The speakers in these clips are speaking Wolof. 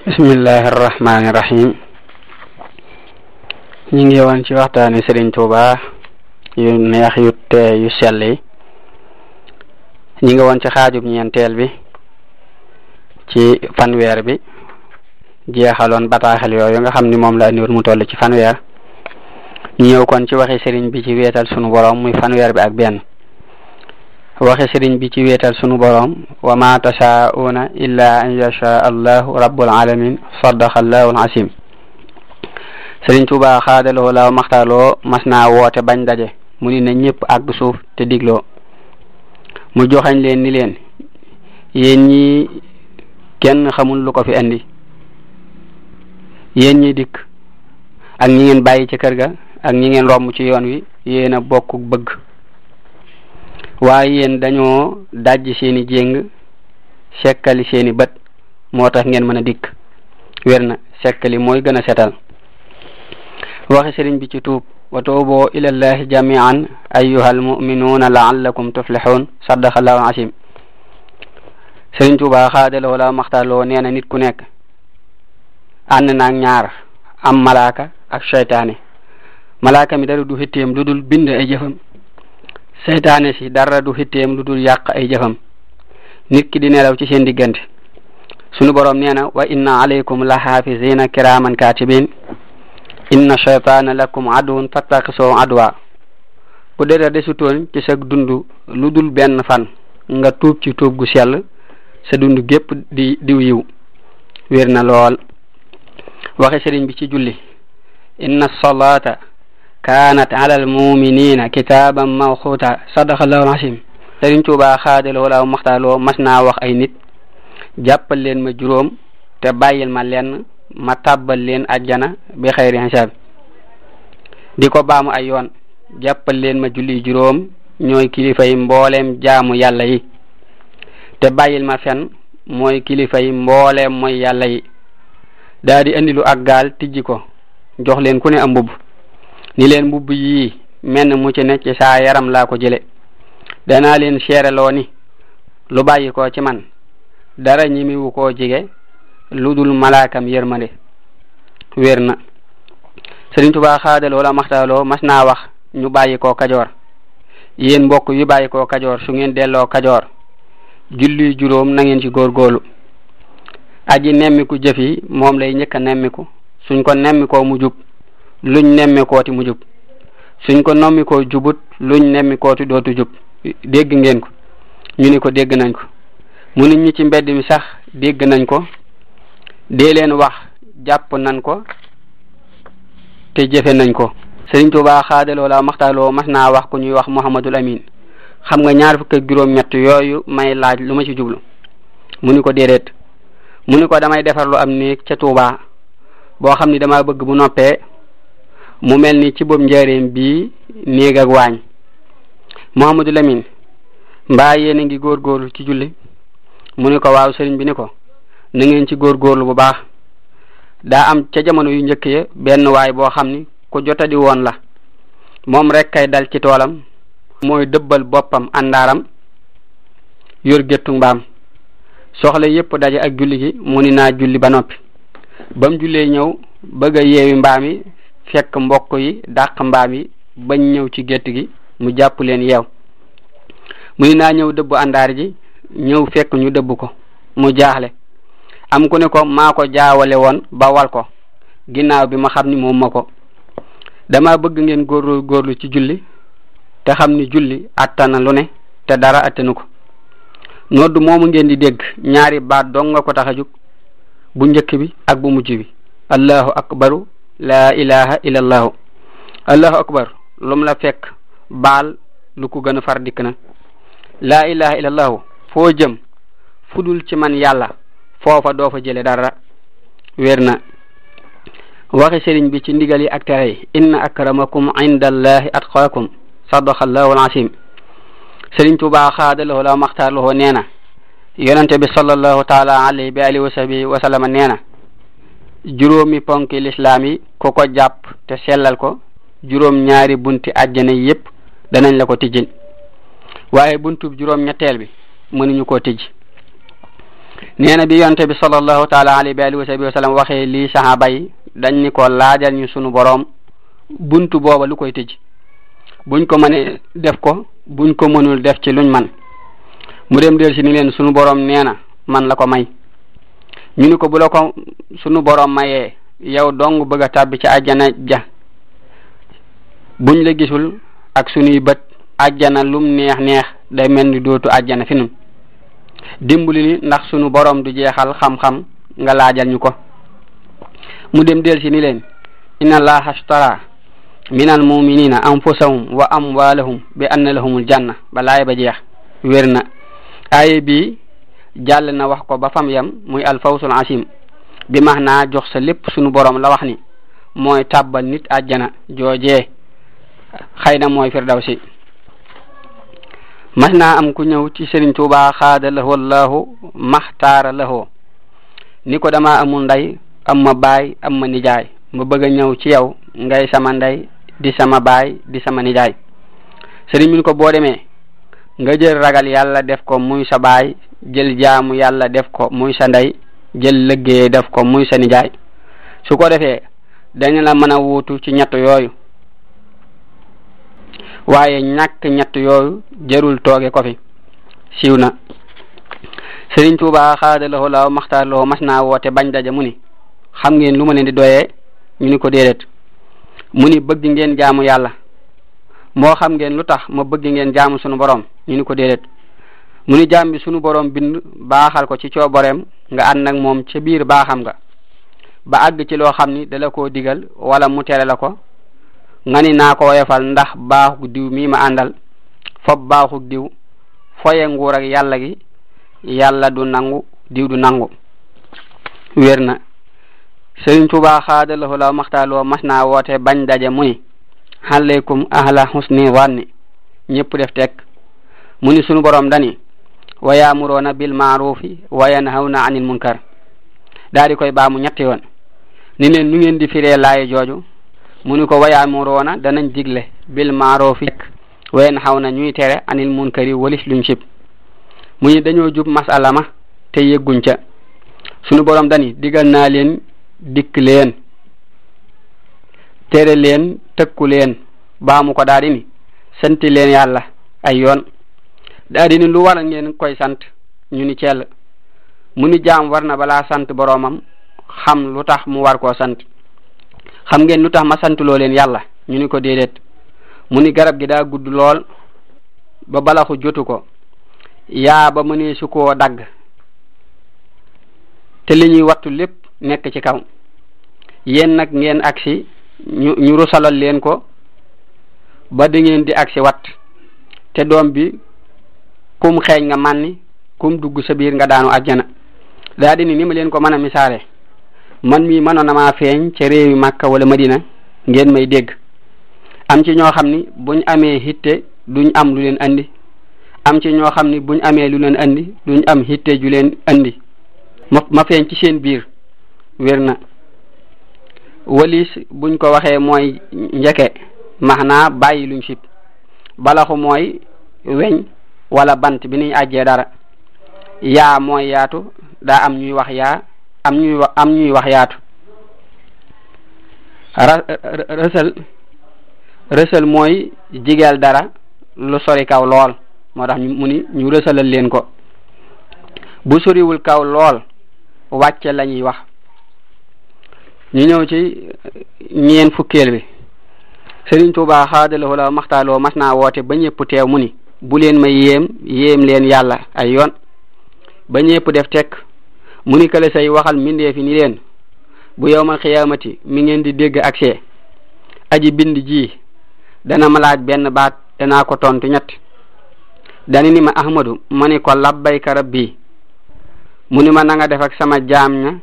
bismillahi arrahmani irrahim ñi ngi woon ci waxtaani Sëriñ Tuuba yu neex yu tee yu sell yi ñi ngi woon ci xaajub ñeenteel bi ci fanweer bi jeexaloon bataaxel yooyu nga xam ni moom la andiwoon mu toll ci fanweer ñu ñëw kon ci waxi sëriñ bi ci wéetal sunu borom muy fanweer bi ak benn waxi sëriñ bi ci wéetal sunu borom wa ma tashaa'una illa an yasha allahu rabbul alamin sadaqa allahu al-asim Sëriñ Tuuba xaadaloo la maxtaaloo mas naa woote bañ daje mu ni ne ñëpp àgg suuf te digloo mu joxañ leen ni leen yéen ñi kenn xamul lu ko fi andi yéen ñi dikk ak ñi ngeen bàyyi ci kër ga ak ñi ngeen romb ci yoon wi yéen a bokk bëgg waaye yéen dañoo dajji seeni jéng sekkali seeni bët moo tax ngeen mën a dikk wér na sekkali mooy gën a setal waxi sëriñ bi ci tuub wa tuubu ilallahi jamian ayyuhal mu'minuuna la'allakum tuflihun sadaqallahu al-asim Sëriñ Tuuba xaadaloo la maxtaaloo nee na nit ku nekk ànd naag ñaar am malaaka ak seytaane malaaka mi dara du xitteem lu dul bind ay jëfam seytaane si dara du xitteem lu dul yàq ay jëfam nit ki di nelaw ci seen diggante sunu borom nee na wa inna alaykum la xaafizina kiraman katibin inna shaytana lakum aduwwun fattaxisoo adwa bu dara desutoon ci sa dund lu dul benn fan nga tuub ci tuub gu sell sa dund gépp di diw yiw wér na lool waxe sëriñ bi ci julli inna salata kaanat ala al muminina kitaaban mawquta sadaqallahu al-asim Sëriñ Tuuba xaadaloo la maxtaaloo mas naa wax ay nit jàppal leen ma juróom te bàyyil ma lenn ma tàbbal leen ajjana bi xayri hisaab di ko baamu ay yoon jàppal leen ma julli juróom ñooy kilifa yi mbooleem jaamu yàlla yi te bàyyil ma fen mooy kilifa yi mbooleem mooy yàlla yi daa di andilu ak gaal tijji ko jox leen ku ne am mbubb ni leen mbubb yii menn mu ci ne ci saa yaram laa ko jële danaa leen seereloo ni lu bàyyi ko ci man dara ñimiwu koo jige lu dul malaakam yërmande wér na Sëriñ Tuubaa xaadaloo la maxtaaloo mas naa wax ñu bàyyi ko Kajoor yéen mbokk yu bàyyi ko Kajoor su ngeen delloo Kajoor julli juróom na ngeen ci góorgóorlu aji nemmiku jëf yi moom lay njëkk a nemmiku suñ ko nemmikoo mu jub luñ nemmikooti mu jub suñ ko nommikoo jubut luñ nemmikooti dootu jub dégg ngeen ko ñu ni ko dégg nañ ko mu nit ñi ci mbedd mi sax dégg nañ ko dee leen wax jàpp nañ ko te jëfe nañ ko Sëriñ Tuuba xaadaloo la maxtaaloo mas naa wax ku ñuy wax Muhammadul Amin xam nga ñaar fukk ak juróom-ñett yooyu may laaj lu ma ci jublu mu ni ko déedéet mu ni ko damay defar lu am néeg ca Tuuba boo xam ni dama bëgg bu noppee mu mel ni ci boobu njaareem bii néeg ak waañ Muhammadul Amin mbaa yéen a ngi góorgóorlu ci julli mu ni ko waaw sëriñ bi ni ko na ngeen ci góorgóorlu bu baax daa am ca jamono yu njëkk ya benn waay boo xam ni ku jotadi woon la moom rek kay dal ci toolam mooy dëbbal boppam àndaaram yor géttu mbaam soxla yépp daje ak julli gi mu ni naa julli ba noppi bam jullee ñëw bëgg a yeewi mbaam yi fekk mbokk yi dàq mbaam yi bañ ñëw ci gétt gi mu jàpp leen yeew mu ni naa ñëw dëbb àndaar ji ñëw fekk ñu dëbb ko mu jaaxle am ku ne ko maa ko jaawale woon ba wal ko ginnaaw bi ma xam ni moom ma ko dama bëgg ngeen góorlu ci julli te xam ni julli attana lu ne te dara attanu ko noddu moomu ngeen di dégg ñaari baat dong nga ko tax a jóg bu njëkk bi ak bu mujj bi allahu akbaru laa ilaha illallahu allahu akbar lum la fekk baal lu ko gën a far dikk na laa ilaha illallahu foo jëm fudul ci man yàlla foofa doo fa jële dara wér na waxi sëriñ bi ci ndigal yi ak tere yi inna akramakum indallahi atqaakum sadaqallahu al-asim Sëriñ Tuuba xaadaloo la maxtaarloo nee na yonente bi sallallahu taala alayhi bi alihi wa sahbihi wa sallama nee na juróomi ponki lislaam yi ku ko jàpp te sellal ko juróom ñaari bunti àjjana yépp danañ la ko tijjil waaye buntub juróom ñetteel bi mënuñu koo tijj nee na bi yonte bi sallallahu taala alayhi wa sallam waxee lii sahaaba yi dañ ni ko laajal ñu sunu boroom buntu booba lu koy tëj, buñ ko mënee def ko, buñ ko mënul def ci luñ man. mu dem del si ni leen sunu boroom nee na man la ko may. ñu ni ko bu la ko sunu boroom mayee yow dong bëgg a tàbbi ci àjjana ja, buñ la gisul ak sunuy bët àjjana lum neex neex day mel ni dootu àjjana fi nun, dimbali ni ndax sunu boroom du jeexal xam-xam nga laajal ñu ko. mu dem del si ni leen inna allaha ashtara minal muminina anfusahum wa amwalahum bi anna lahumul janna ba laay ba jeex. wér na aaye bi jàll na wax ko ba fam yam muy alfawsul asim bi max naa jox sa lépp sunu boroom la wax ni mooy tàbbal nit àjjana joojee xëy na mooy firdawsi. mas naa am ku ñëw ci Sëriñ Tuubaa xaada lahu wallahu maxtaara lahu ni ko dama amul ndey am ma baay am ma nijaay, ma bëgg a ñëw ci yow ngay sama ndey di sama baay di sama nijaay. sëriñ min ko boo demee nga jël ragal yàlla def ko muy sa baay, jël jaamu yàlla def ko muy sa ndey, jël liggéey def ko muy sa nijaay. su ko defee dañu la mën a wuutu ci ñett yooyu, waaye ñàkk ñett yooyu jërul tooge ko fi. siiw na. Sëriñ Tuubaa xaada lahu laaw maxtaar lahu mas naa woote bañ daje mu ni xam ngeen lu ma leen di doyee? ñu ni ko déedéet. mu ni bëgg ngeen jaamu yàlla. moo xam ngeen lu tax ma bëgg ngeen jaamu sunu borom? ñu ni ko déedéet. mu ni jaam bi sunu borom bind baaxal ko ci coobareem nga ànd ak moom ca biir baaxam nga ba àgg ci loo xam ni dala koo digal wala mu tere la ko nga ni naa ko woyofal ndax baaxu diw mii ma àndal, fopp baaxu diw foye nguur ak yàlla gi, yàlla du nangu diw du nangu. wér na. Sëriñ Tuubaa xaada lahu law maxtaaloo mas naa woote bañ daje mu ni alaykum ahla husni wanni, ñëpp def teg. mu ni sunu borom dani wa yaamuroona bil maarufi wa yanhawna anil munkar, daal di koy baamu ñetti yoon ni leen nu ngeen di firee laaye jooju? mu ni ko wa yaamuroona danañ digle bil maarufi wa yanhawna ñuy tere anil munkari walis luñ sib. mu ni dañoo jub masala ma te yegguñ ca. sunu borom dani digal naa leen dikk leen, tere leen tëkku leen, baamu ko daal di ni sant leen yàlla ay yoon. daal di ni lu war ngeen koy sant? ñu ni cell. mu ni jaam war na balaa sant boroomam xam lu tax mu war koo sant. xam ngeen lu tax ma sant loo leen yàlla? ñu ni ko déedéet. mu ni garab gi daa gudd lool ba balaxu jotu ko, yaa ba mënee su koo dagg, te li ñuy wattu lépp nekk ci kaw. yéen nag ngeen agsi ñu rusalal leen ko ba da ngeen di agsi wat, te doom bi kum xeeñ nga mànni, kum dugg sa biir nga daanu àjjana. daa di ni ma leen ko mën a misaale, man mii mënoon na maa feeñ ca réewi Makka wala Madina ngeen may dégg. am ci ñoo xam ni buñ amee hitte duñ am lu leen andi, am ci ñoo xam ni buñ amee lu leen andi duñ am hitte ju leen andi. ma feeñ ci seen biir. wér na. walis buñ ko waxee mooy njëkke, maanaa bàyyi luñ sib. balaxu mooy weñ wala bant bi ñuy àjjee dara. yaa mooy yaatu, daa am ñuy wax yaa, am ñuy wax yaatu. rësal mooy jigeel dara lu sori kaw lool, moo tax mu ni ñu rësalal leen ko. bu soriwul kaw lool wàcce la ñuy wax. ñu ñëw ci ñeen fukkeel bi. Sëriñ Tuubaa xaadalahu la maxtaaloo mas naa woote ba ñëpp teew mu ni bu leen ma yéem leen yàlla ay yoon. ba ñëpp def tekk mu ni kale say waxal mbindee fi ni leen bu yowmal xiyaamati mi ngeen di dégg accès aji bind ji dana ma laaj benn baat, danaa ko tontu ñett. dani ni ma Ahmadu, ma ni ko labbayka rabbi. mu ni ma na nga def ak sama jaam ña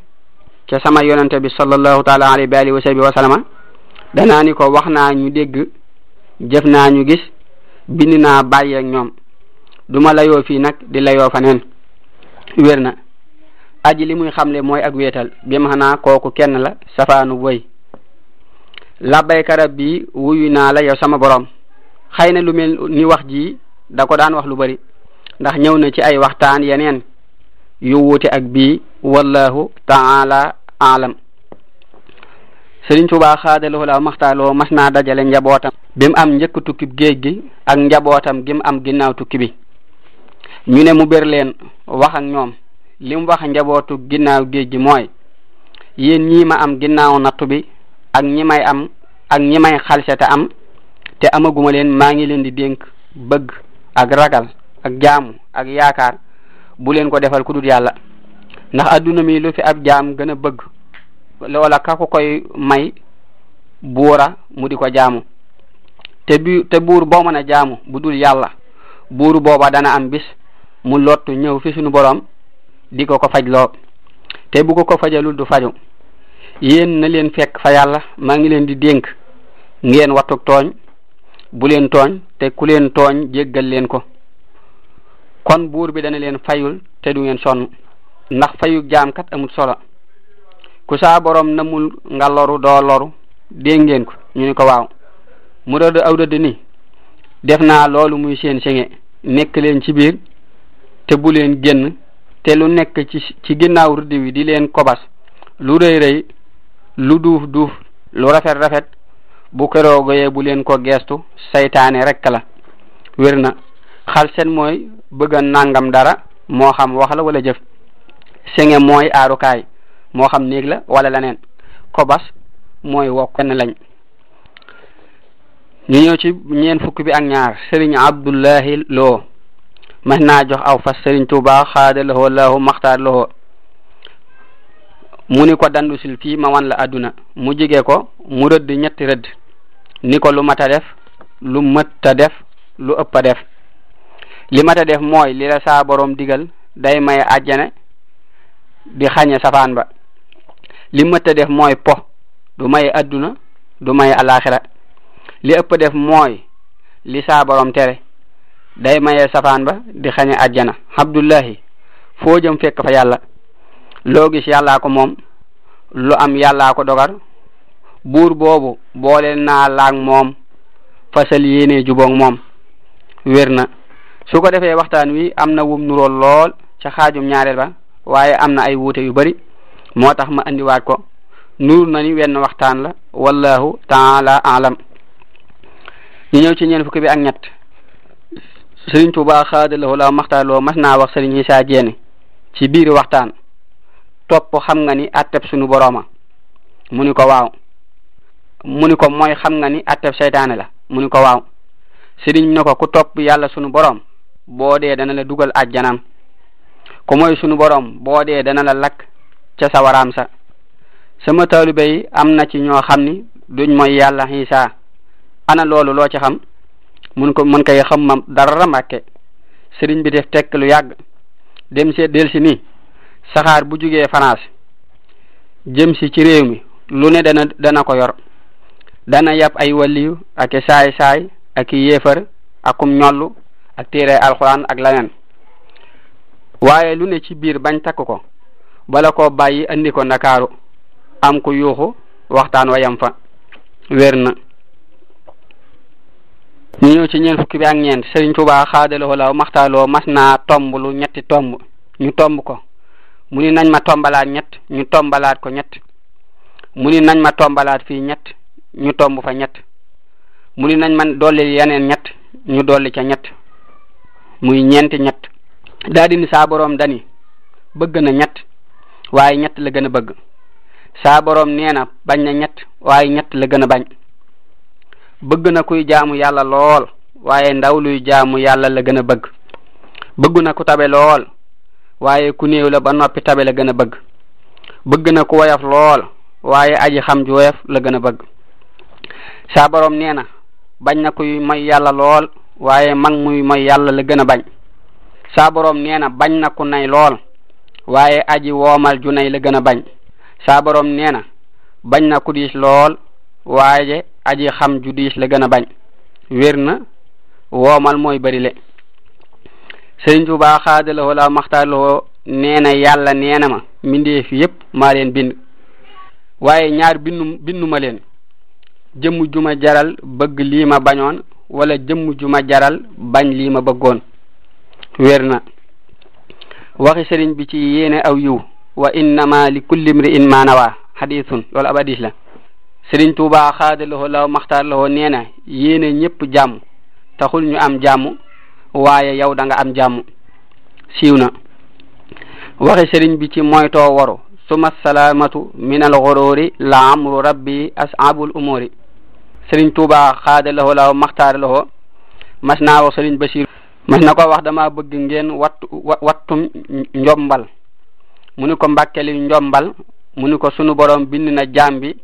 ca sama yonante bi sallallahu taala alayhi wa alihi wa sallama. danaa ni ko wax naa ñu dégg, jëf naa ñu gis, bind naa bàyyi ak ñoom. duma layoo fii nag di layoo fa neen. wér na. aji li muy xamle mooy ak wéetal bi ma xanaa kooku kenn la, safaanu boy. labbayka rabbi, wuyu naa la yow sama borom. xëy na lu mel ni wax ji da ko daan wax lu bari, ndax ñëw na ci ay waxtaan yeneen yu wuute ak bii wallahu taala alam. Sëriñ Tuubaa xaadaloo la maxtaaloo mas naa dajale njabootam bi mu am njëkk tukki géej gi ak njabootam gi mu am ginnaaw tukki bi ñu ne mu ber leen wax ak ñoom li mu wax njabootu ginnaaw géej gi mooy yéen ñii ma am ginnaaw nattu bi ak ñi may am ak ñi may xalsete am te amaguma leen maa ngi leen di dénk bëgg ak ragal ak jaamu ak yaakaar bu leen ko defal ku dul yàlla ndax adduna mi lu fi ab jaam gën a bëgg loola ka ko koy may buura mu di ko jaamu te buur boo mën a jaamu bu dul yàlla buur booba dana am bis mu lottu ñëw fi sunu borom di ko faj loo te bu ko fajalul du faju. yéen na leen fekk fa yàlla maa ngi leen di dénk ngeen wattuk tooñ bu leen tooñ te ku leen tooñ jéggal leen ko kon buur bi dana leen fayul te du ngeen sonn ndax fayu jaam kat amul solo ku saa borom namul nga loru doo loru dégg ngeen ko ñu ni ko waaw mu rëdd aw rëdd ni def naa loolu muy seen senge nekk leen ci biir te bu leen génn te lu nekk ci ginnaaw rëdd wi di leen kobas lu rëy rëy lu duuf duuf lu rafet rafet bu keroogoyee bu leen ko geestu saytaane rekk la wér na. xal seen mooy bëgg a nangam dara moo xam wax la wala jëf senge mooy aarukaay moo xam néeg la wala leneen kobas mooy wokk kenn lañ. ñu ñëw ci ñeen fukk bi ak ñaar sëriñ Abdullahi Lo mas naa jox aw fas sëriñ Tuubaa xaada lahoo lahu maxtaar lahoo mu ni ko dandu sil fii ma wan la adduna mu jige ko mu rëdd ñetti rëdd ni ko lu mat a def lu mët a def lu ëpp a def. li mat a def mooy li la saa borom digal day maye àjjana di xañe safaan ba. li mët a def mooy po du maye adduna du maye alaxira. li ëpp a def mooy li saa borom tere day maye safaan ba di xañe àjjana. Abdullahi foo jëm fekk fa yàlla loo gis yàllaa ko moom lu am yàllaa ko dogar buur boobu boole naa laag moom fasal yéene juboog moom wér na. su ko defee waxtaan wi am na wum nurool lool ca xaajum ñaareel ba waaye am na ay wuute yu bari moo tax ma andiwaat ko nur na ni wenn waxtaan la wallahu taala alam. ñu ñëw ci ñeen fukki bi ak ñett Sëriñ Tuubaa xaadaloo la maxtaaloo mas naa wax Sëriñ Isaa Jéene ci biir waxtaan topp xam nga ni atteb sunu borooma mu ni ko waaw mu ni ko mooy xam nga ni atteb seytaane la mu ni ko waaw. sëriñ ne ko ku topp yàlla sunu borom boo dee dana la dugal àjjanam ku mooy sunu borom boo dee dana la lakk ca sawaraam sa. sama taalibe yi am na ci ñoo xam ni duñ mooy yàlla Isaa ana loolu loo ci xam mun ko mën koy xam ma dara Mbàkke. sëriñ bi def tekk lu yàgg dem si del si ni saxaar bu jugee France jëm si ci réew mi lu ne dana ko yor dana yàpp ay waliyu ak saay ak yéefar akum ñollu ak téere alxuraan ak leneen waaye lu ne ci biir bañ takk ko bala ko bàyyi andi ko Ndakaaru am ko yuuxu waxtaan wa yam fa wér na. ñu ñëw ci ñeen fukki bi ak ñeent Sëriñ Tuubaa xaadaloo la maxtaaloo mas naa tomb lu ñetti tomb ñu tomb ko mu ni nañ ma tombalaat ñett ñu tombalaat ko ñett mu ni nañ ma tombalaat fii ñett ñu tomb fa ñett mu ni nañ man dolli yeneen ñett ñu dolli ca ñett muy ñeenti ñett daa di ni saa boroom dani bëgg na ñett waaye ñett la gën a bëgg. saa boroom nee na bañ na ñett waaye ñett la gën a bañ. bëgg na kuy jaamu yàlla lool waaye ndaw luy jaamu yàlla la gën a bëgg. bëgg na ku tabe lool waaye ku néew la ba noppi tabe la gën a bëgg. bëgg na ku woyof lool waaye aji xam ju woyof la gën a bëgg. saa boroom nee na bañ na kuy moy yàlla lool waaye mag muy moy yàlla la gën a bañ. saa boroom nee na bañ na ku nay lool waaye aji woomal ju nay la gën a bañ. saa boroom nee na bañ na ku diis lool waaye aji xam ju diis la gën a bañ. wér na woomal mooy bari le. Sëriñ Tuubaa xaadaloo la maxtaaloo nee na yàlla nee na ma mbindeef yépp maa leen bind waaye ñaar bindu ma leen jëmm ju ma jaral bëgg lii ma bañoon wala jëmm ju ma jaral bañ lii ma bëggoon. wér na waxi sëriñ bi ci yéene aw yiw wa innama li kulli imri'in ma nawa hadithun loolu ab hadis la sëriñ Tuubaa xaadalawoo law maxtaar lawoo nee na yéene ñëpp jàmm taxul ñu am jàmm waaye yow da nga am jàmm siiw na waxi sëriñ bi ci moytoo waru suma salaamatu min al ghururi la amru rabbi as'abul umuri sëriñ Tuubaa xaadalawoo law maxtaar lawoo mas naa wax sëriñ Basiir mas na ko wax dama bëgg ngeen wattum njombal mu ni ko mbàkkeli njombal mu ni ko sunu borom bind na jaam bi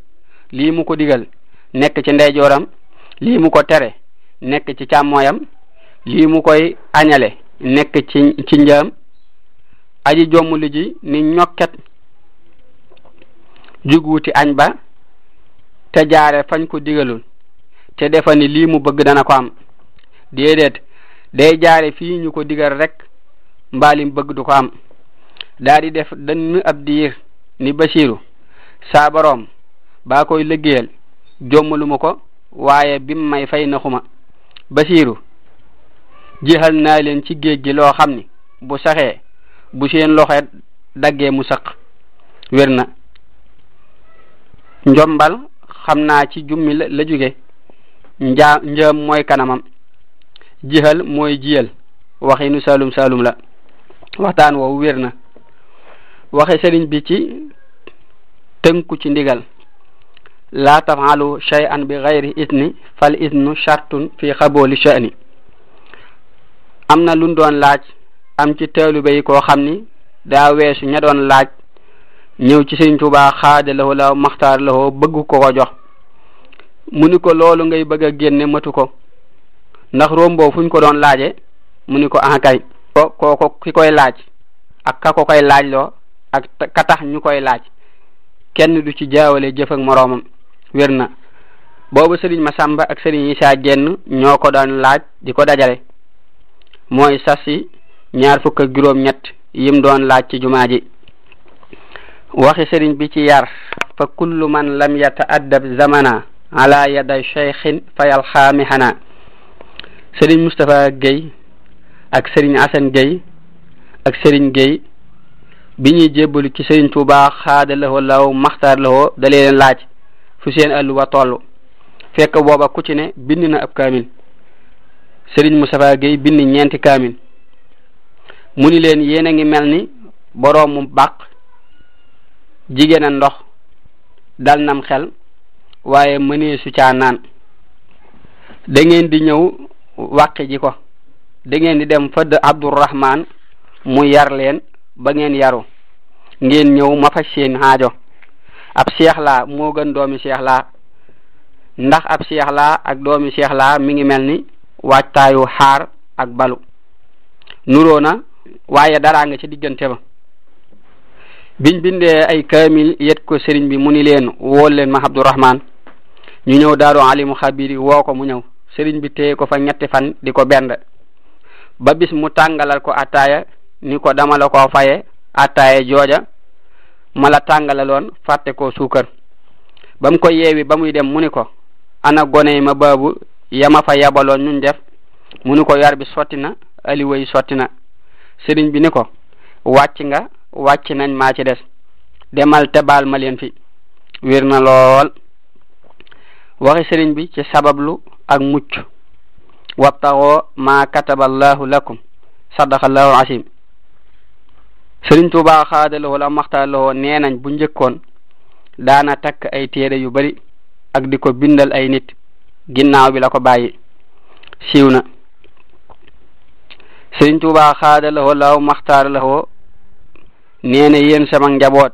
lii mu ko digal nekk ci ndeyjooram lii mu ko tere nekk ci càmmooyam lii mu koy añale nekk ci njaam aji jomm li ji ni ñokket juguuti añ ba te jaare fañ ko digalul te defa ni lii mu bëgg dana ko am déedéet day jaare fii ñu ko digal rek mbaalim bëgg du ko am daa di def dënn ab diir ni Basiiru saa boroom baa koy liggéeyal jommaluma ko waaye bim may fay naxuma Basiiru jeexal naa leen ci géej gi loo xam ni bu saxee bu seen loxo daggee mu sëq wér na njombal xam naa ci jummi la jóge njaam mooy kanamam jihal mooy jiyal waxinu salum salum la waxtaan woowu wér na waxe sëriñ bi ci tënku ci ndigal la tafalu shay'an bi ghayri idni fal idnu shartun fi xabooli sha'ni am na luñ doon laaj am ci taalibe yi koo xam ni daa weesu ña doon laaj ñëw ci sëriñ Tuubaa xaada lahu la maxtaar lahu bëgg ko ko jox mu ni ko loolu ngay bëgg a génne matu ko ndax rombo fuñ ko doon laaje mu ni ko kay ko ki koy laaj ak ka ko koy laaj loo ak ka tax ñu koy laaj kenn du ci jaawale jëf ak moroomam wér na boobu sëriñ Masamba ak sëriñ Isaa Jenn ñoo ko doon laaj di ko dajale mooy sasi 26 yim doon laaj ci jumaa ji waxi sëriñ bi ci yar fa kullu man lam yata'addab zamana ala yaday cheikhin fayal xaami xanaa sëriñ Moustapha Guèye ak sëriñ Assane Guèye ak sëriñ Guèye bi ñuy jébbalu ci sëriñ Tuubaa xaada lahoo law maxtaar lahoo da leen laaj fu seen alluwa toll fekk booba ku ci ne bind na ab kaamil sëriñ Moustapha Guèye bind 4 kaamil mu ni leen yéen a ngi mel ni boroomu bàq jigéen a ndox dal nam xel waaye mënee su caa naan da ngeen di ñëw wàqi ji ko da ngeen di dem fëdd Abdourahman mu yar leen ba ngeen yaru ngeen ñëw ma faj seen xaajo ab seex laa moo gën doomi seex laa ndax ab seex laa ak doomi seex laa mi ngi mel ni waajtaayu xaar ak balu nuroo na waaye daraa nga ci diggante ba biñ bindee ay kaamil yet ko sëriñ bi mu ni leen wool leen ma Abdourahman ñu ñëw daaru alimu xabiri woo ko mu ñëw sëriñ bi téye ko fa 2 fan di ko bend ba bis mu tàngalal ko attaaya ni ko dama la ko faye attaaya jooja ma la tàngalaloon fàtte ko suukar ba mu ko yeewi ba muy dem mu ni ko ana gone ma baabu yama fa yabaloon ñun def mu ni ko yar bi sotti na aliway sotti na sëriñ bi ni ko wàcc nañ maa ci des demal te baal ma leen fi wér na lool waxi sëriñ bi ci sabablu ak mucc wabtaxoo ma kataballahu lakum sadaqallahu asim sëriñ Tuubaa xaadalawoo la maxtaarlawoo nee nañ bu njëkkoon daana takk ay téere yu bari ak di ko bindal ay nit ginnaaw bi la ko bàyyi siiw na sëriñ Tuubaa xaadalawoo la maxtaarlawoo nee na yéen sama njaboot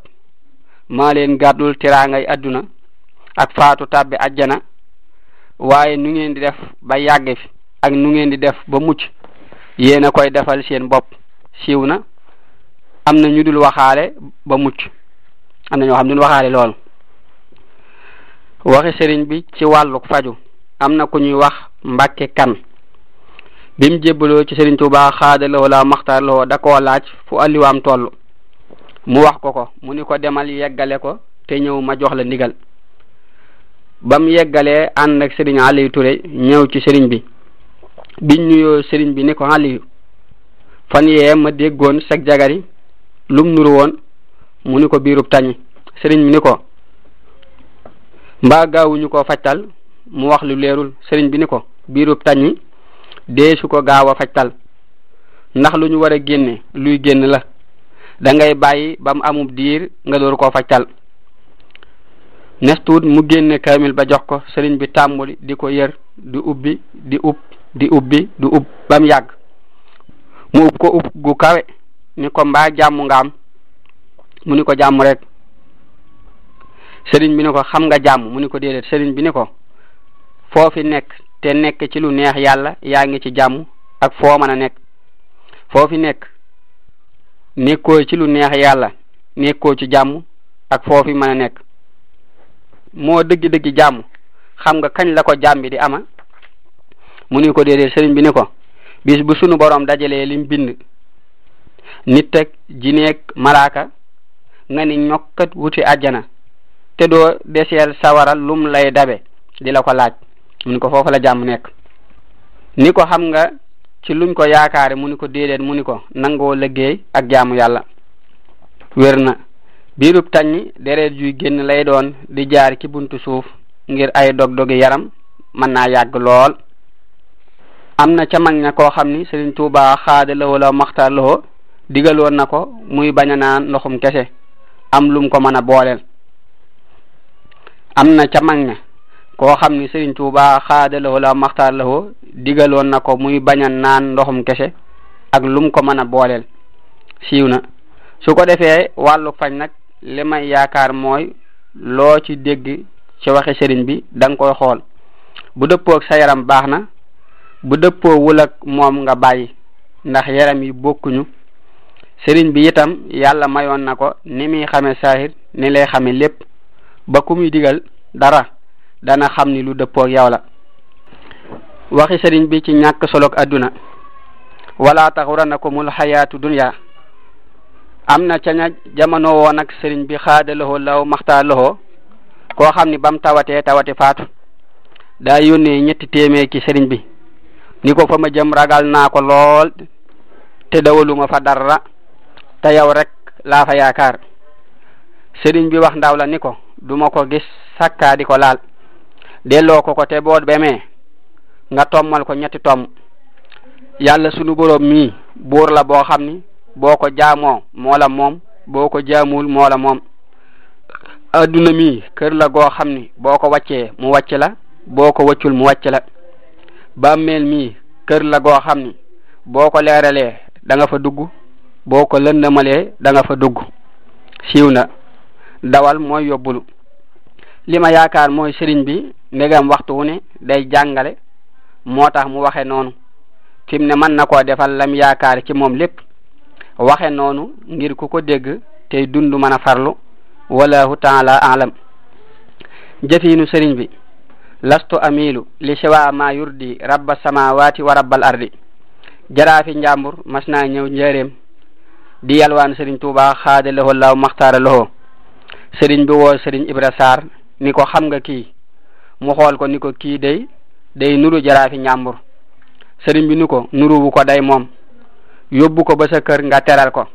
maa leen gàddul tiraangay adduna ak faatu tàbbi ajjana waaye nu ngeen di def ba yàgg fi ak nu ngeen di def ba mucc yéen a koy defal seen bopp siiw na am na ñu dul waxaale ba mucc am na ñoo xam ne dul waxaale lool waxi sëriñ bi ci wàllu faju am na ku ñuy wax Mbàkke Kan bim jébbaloo ci sëriñ Tuubaa xaadalawoo la maxtaarlawoo da koo laaj fu alliwaam toll mu wax ko mu ni ko demal yeggale ko te ñëw ma jox la ndigal bam yeggalee ànd ak sëriñ Aliou Touré ñëw ci sëriñ bi biñ nuyoo sëriñ bi ni ko Aliou fan yee ma déggoon sag jagari lum nuru woon mu ni ko biirub tañi. sëriñ bi ni ko mbaa gaawuñu ko fajtal mu wax lu leerul. sëriñ bi ni ko biirub tañi deesu ko gaaw a fajtal ndax lu ñu war a génne luy génn la, da ngay bàyyi ba mu amub diir nga door koo fajtal. nestuut mu génne kaamil ba jox ko. sëriñ bi tàmbuli di ko yër di ubbi di ub ba mu yàgg mu ub ko ub gu kawe ni ko mbaa jàmm nga am mu ni ko jàmm rek. sëriñ bi ni ko xam nga jàmm mu ni ko déedéet. sëriñ bi ni ko foofi nekk te nekk ci lu neex yàlla yaa ngi ci jàmm ak foo mën a nekk. foofi nekk nekkoo ci lu neex yàlla nekkoo ci jàmm ak foofi mën a nekk. moo dëgg-dëgg jàmm xam nga kañ la ko jàmm bi di ama mu ni ko déedéet. sëriñ bi ni ko bis bu sunu borom dajalee lim bind nit ak jineeg malaaka nga ni ñokkat wuti àjjana te doo deseel sawara lum lay dabe di la ko laaj mu ni ko foofu la jàmm nekk. ni ko xam nga ci luñ ko yaakaare mu ni ko déedéet. mu ni ko nangoo liggéey ak jaamu yàlla. wér na biirub taññi deret juy génn lay doon di jaar ci buntu suuf ngir ay dog-dogi yaram mën naa yàgg lool. am na ca mag ña koo xam ni Sëriñ Tuubaa xaada la wala maxtaar la digaloon na ko muy bañ a naan ndoxum kese am lum ko mën a booleel. am na ca mag ña koo xam ni Sëriñ Tuubaa xaada la wala maxtaar la digaloon na ko muy bañ a naan ndoxum kese ak lum ko mën a booleel. siiw na. su ko defee wàllu fañ nag li may yaakaar mooy loo ci dégg ci waxi sëriñ bi da nga koy xool bu dëppoo ak sa yaram baax na, bu dëppoo wul ak moom nga bàyyi ndax yaram yi bokkuñu. sëriñ bi itam yàlla mayoon na ko ni muy xame saahir ni lay xame lépp ba ku muy digal dara dana xam ni lu dëppoo ak yow la. waxi sëriñ bi ci ñàkk solog adduna wala taxuranakumul xayaatu dunya am na ca ña jamono woon ak sëriñ bi xaada loxo law maxtaar loxo koo xam ni bam tawatee tawati faatu daa yónnee 3 téeméer ci sëriñ bi ni ko fa ma jëm ragal naa ko lool te dawaluma fa dara te yow rek laa fa yaakaar. sëriñ bi wax ndaw la ni ko duma ko gis sakkaa di ko laal delloo ko te boo bemee nga tommal ko 3 tomm. yàlla sunu boroom mii buur la boo xam ni boo ko jaamoo moo la moom, boo ko jaamul moo la moom. adduna mi kër la goo xam ni boo ko wàccee mu wàcc la, boo ko wàccul mu wàcc la. bàmmeel mi kër la goo xam ni boo ko leeralee da nga fa dugg, boo ko lëndamalee da nga fa dugg. siiw na. dawal mooy yóbbulu. li ma yaakaar mooy sëriñ bi ndegam waxtu wu ne day jàngale moo tax mu waxe noonu. fi mu ne mën na koo defal lam yaakaar ci moom lépp waxe noonu ngir ku ko dégg tey dund mën a farlu. wallahu taala alam. jëfiinu sëriñ bi lastu amilu li siwa ma yurdi rabba samawati wa rabbal ardi. jaraafi njàmbur mas naa ñëw njëreem di yalwaan sëriñ Tuubaa xaada loxo law maxtaara loxo. sëriñ bi woo sëriñ Ibra Sarr ni ko xam nga kii mu xool ko ni ko kii day nuru jaraafi njàmbur. sëriñ bi ni ko nuruwu ko day moom yóbbu ko ba sa kër nga teral ko.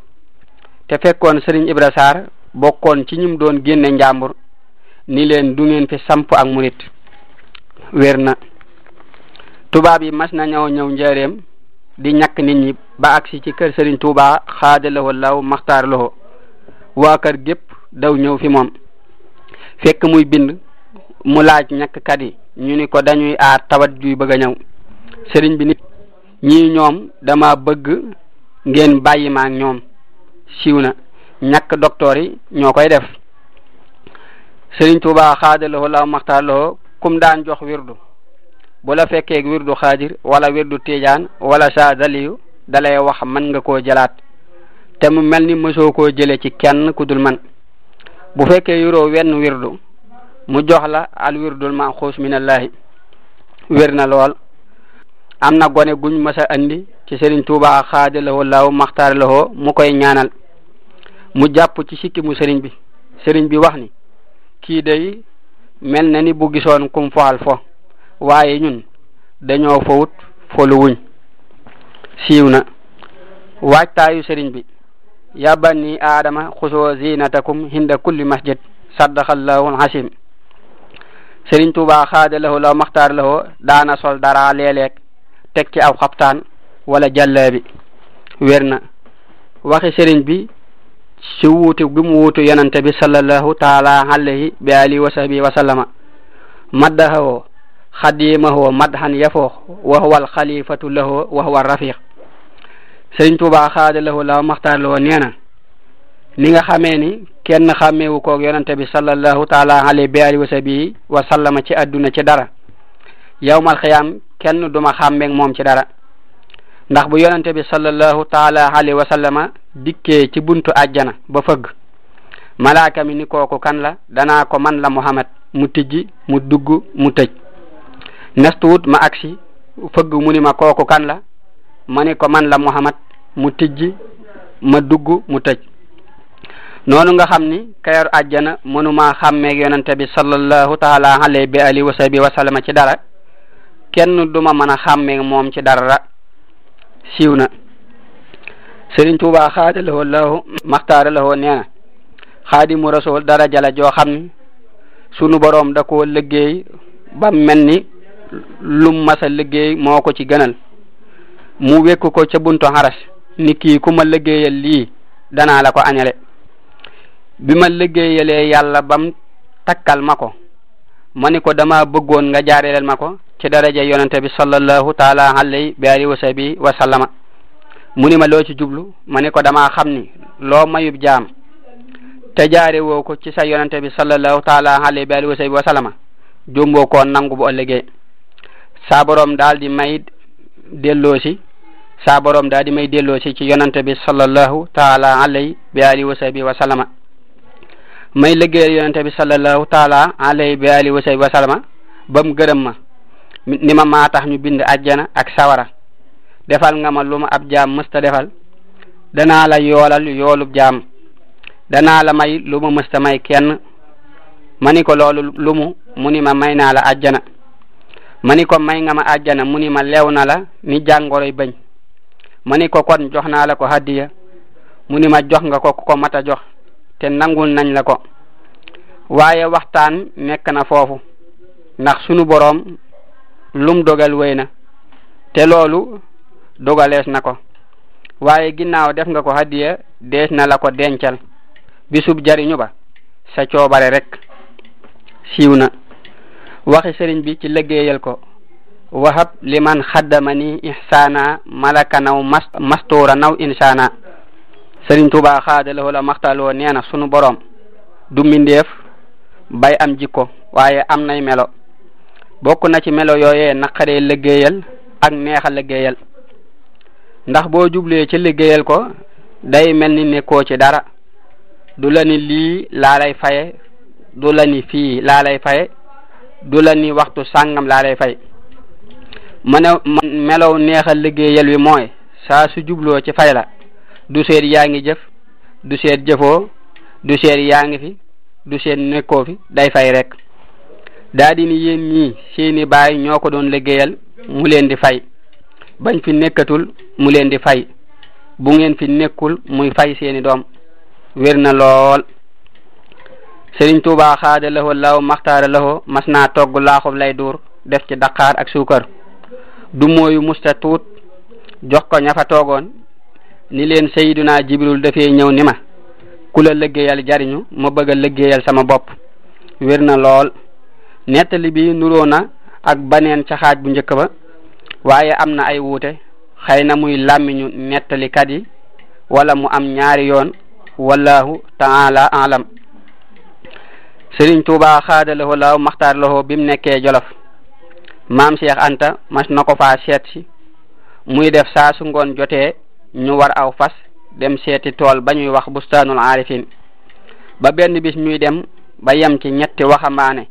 te fekkoon sëriñ Ibra Sarr bokkoon ci ñim doon génne njàmbur ni leen du ngeen fi samp ak murit. wér na. tubaab yi mas na ñëw njëreem di ñàkk nit ñi ba agsi ci kër sëriñ Tuubaa xaada loxo law maxtaar loxo. waa kër gépp daw ñëw fi moom fekk muy bind mu laaj ñàkkkat yi ñu ni ko dañuy aar tawat juy bëgg a ñëw. sëriñ bi nit ñii ñoom dama bëgg ngeen bàyyi ma ak ñoom. siiw na. ñàkk docteur yi ñoo koy def. sëriñ Tuubaa xaada loxo law maxtaar loxo kum daan jox wirdu bu la fekkee wirdu xaadir wala wirdu tiijaan wala saadaliyu dalay wax mën nga koo jëlaat te mu mel ni mësoo koo jële ci kenn ku dul man. bu fekkee yoroo wenn wirdu mu jox la al wirdul maxuus minallahi. wér na lool. am na gone guñ mës a andi ci sëriñ Tuubaa xaada loxo law maxtaar loxo mu koy ñaanal mu jàpp ci sikki mu sëriñ bi. sëriñ bi wax ni kii day mel na ni bu gisoon kum foxal fo waaye ñun dañoo fowut folu wuñ. siiw na. waajtaayu sëriñ bi ya bani aadama xusoo zinatakum hinda kulli masjid saddaqallahu alhasim sëriñ Tuubaa xaada lahu law maxtaar lahu daana sol dara léeg-léeg teg ci aw xaptaan wala jàllaabi wér na waxi sëriñ bi ci wuutu bi mu wuutu yonante bi sallallahu taala alayhi bi alihi wa sahbihi wa sallama maddahu xadimahu madhan yafoo wa huwa al xalifatu lahu wa huwa rafiq sëriñ Tuubaa xaada lahu law maxtaar lahu nee na ni nga xamee ni kenn xàmmeewu koog yonante bi sallallahu taala alayhi bi alihi wa sahbihi wa sallama ci adduna ci dara yawmal xiyaam kenn duma xàmmeeg moom ci dara ndax bu yonante bi sallallahu taala alayhi wa sallama dikkee ci buntu àjjana ba fëgg malaaka mi ni kooku kan la danaa ko man la Muhammad mu tijji mu dugg mu tëj nestuwut ma agsi fëgg mu ni ma kooku kan la ma ni ko man la Muhammad mu tijji ma dugg mu tëj noonu nga xam ni kayoor àjjana mënuma xàmmeeg yonante bi sallallahu taala alayhi bi alihi wa sahbihi wa sallama ci dara kenn duma mën a xàmmeeg moom ci dara siiw na Sëriñ Tuubaa xaada lahoo lahu maxtaara lahoo nee na xaadimu rasul daraja la joo xam ni sunu boroom da koo liggéey ba mel ni lum masa liggéey moo ko ci gënal mu wekk ko ca buntu xaras ni kii ku ma liggéeyal lii danaa la ko añale bi ma liggéeyalee yàlla bam takkal ma ko ma ni ko dama bëggoon nga jaareleel ma ko ci daraja yonente bi sallallahu taala alayhi bi alihi wa sahbihi wa sallama mu ni ma loo ci jublu ma ni ko dama xam ni loo mayub jaam te jaare woo ko ci sa yonente bi sallallahu taala alayhi bi alihi wa sahbihi wa sallama jomboo koo nangu bu ëllëgee saa borom daal di may delloosi ci yonente bi sallallahu taala alayhi bi alihi wa sahbihi wa sallama may liggéeyal yonente bi sallallahu taala alayhi bi alihi wa sahbihi wa sallama ba mu gërëm ma ni ma maa tax ñu bind ajjana ak sawara defal nga ma lu ma ab jaam mësta defal danaa la yoolal yoolub jaam danaa la may lu ma mësta may kenn ma ni ko loolu lu mu ni ma may naa la ajjana ma ni ko may nga ma ajjana mu ni ma leew na la ni jàngoroy bañ ma ni ko kon jox naa la ko hadiya mu ni ma jox nga ko ko mata jox te nangul nañ la ko waaye waxtaan nekk na foofu ndax sunu boroom lum dogal wéy na te loolu dogalees na ko waaye ginnaaw def nga ko hadiya dees na la ko dencal bisub jariñu ba sa coobare rek siiw na waxi sëriñ bi ci liggéeyal ko wahab liman xaddamani ihsana malaka naw mastura naw insana sëriñ Tuubaa xaada lahu la maxtaloo nee na sunu boroom du mbindeef bay am jikko waaye am nay melo bokk na ci melo yooyee naqaree liggéeyal ak neexa liggéeyal ndax boo jublee ci liggéeyal ko day mel ni nekkoo ci dara du la ni lii laa lay faye du la ni fii laa lay faye du la ni waxtu sàngam laa lay fay melow neexa liggéeyal wi mooy saa su jubloo ci fay la du seet yaa ngi jëf du seet jëfoo du seet yaa ngi fi du seet nekkoo fi day fay rek daa di ni yéen ñii seeni baay ñoo ko doon liggéeyal mu leen di fay bañ fi nekkatul mu leen di fay bu ngeen fi nekkul muy fay seeni doom wér na lool Sëriñ Tuubaa xaada lahoo law maxtaara lahoo mas naa togg laaxub lay duur def ci daqaar ak suukar du mooyu musta tuut jox ko ña fa toogoon ni leen Sayyiduna Jibril dafee ñëw ni ma ku la liggéeyal jariñu ma bëgg a liggéeyal sama bopp wér na lool nettali bi nuroo na ak baneen ca xaaj bu njëkk ba waaye am na ay wuute xëy na muy làmmiñu nettalikat yi wala mu am ñaari yoon wallahu taala alam Sëriñ Tuubaa xaada lahu law maxtaar lahu bi mu nekkee Jolof maam Cheikh Anta mas na ko faa seet si muy def saa su ngoon jotee ñu war aw fas dem seeti tool ba ñuy wax bustaanul aarifin ba benn bis ñuy dem ba yem ci ñetti waxambaane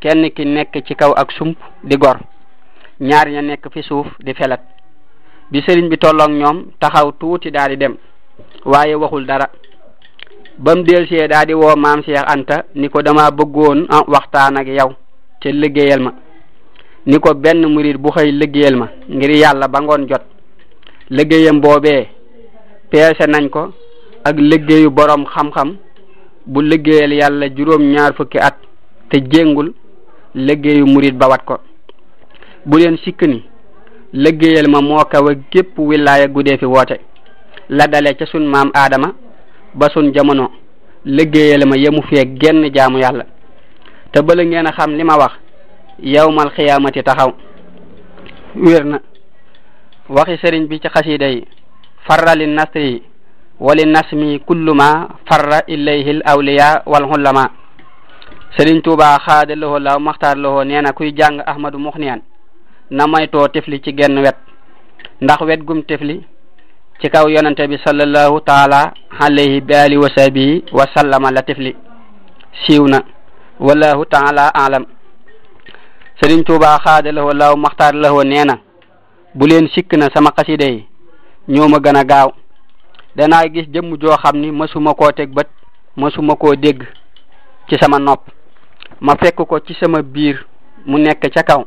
kenn ki nekk ci kaw ak sump di gor ñaar ña nekk fi suuf di felat bi sëriñ bi tolloog ñoom taxaw tuuti daal di dem waaye waxul dara bam delsee daal di woo maam Cheikh Anta ni ko dama bëggoon waxtaan ak yow te liggéeyal ma ni ko benn murid bu xëy liggéeyal ma ngir yàlla ba ngoon jot liggéeyam boobee peese nañ ko ak liggéeyu borom xam-xam bu liggéeyal yàlla juróom-ñaar fukki at te jéngul liggéeyu murid ba wat ko. bu leen sikk ni liggéeyal ma moo kawe gépp wilaaya gudee fi woote la dale ca sun maam Aadama ba sun jamono liggéeyal ma yemu fee genn jaamu yàlla. te bala ngeen a xam li ma wax yawmal xiyaamati taxaw. wér na waxi sëriñ bi ci xasida yi farra li nasri wali nasmi kullu ma farra ilayhi l awliya wal ulama. sëriñ Tuubaa xaada lahu law maxtaar lahu nee na kuy jàng ahmadu muxniyan na moytoo tifli ci genn wet ndax wet gum tifli ci kaw yonante bi sallallahu taala alayhi bi alihi wa sahbihi wa sallama la tifli siiw na wallahu taala alam. sëriñ Tuubaa xaada lahu law maxtaar lahu nee na bu leen sikk na sama xasida yi ñoo ma gën a gaaw. danaa gis jëmm joo xam ni mësuma koo teg bët mësuma koo dégg ci sama nopp ma fekk ko ci sama biir mu nekk ca kaw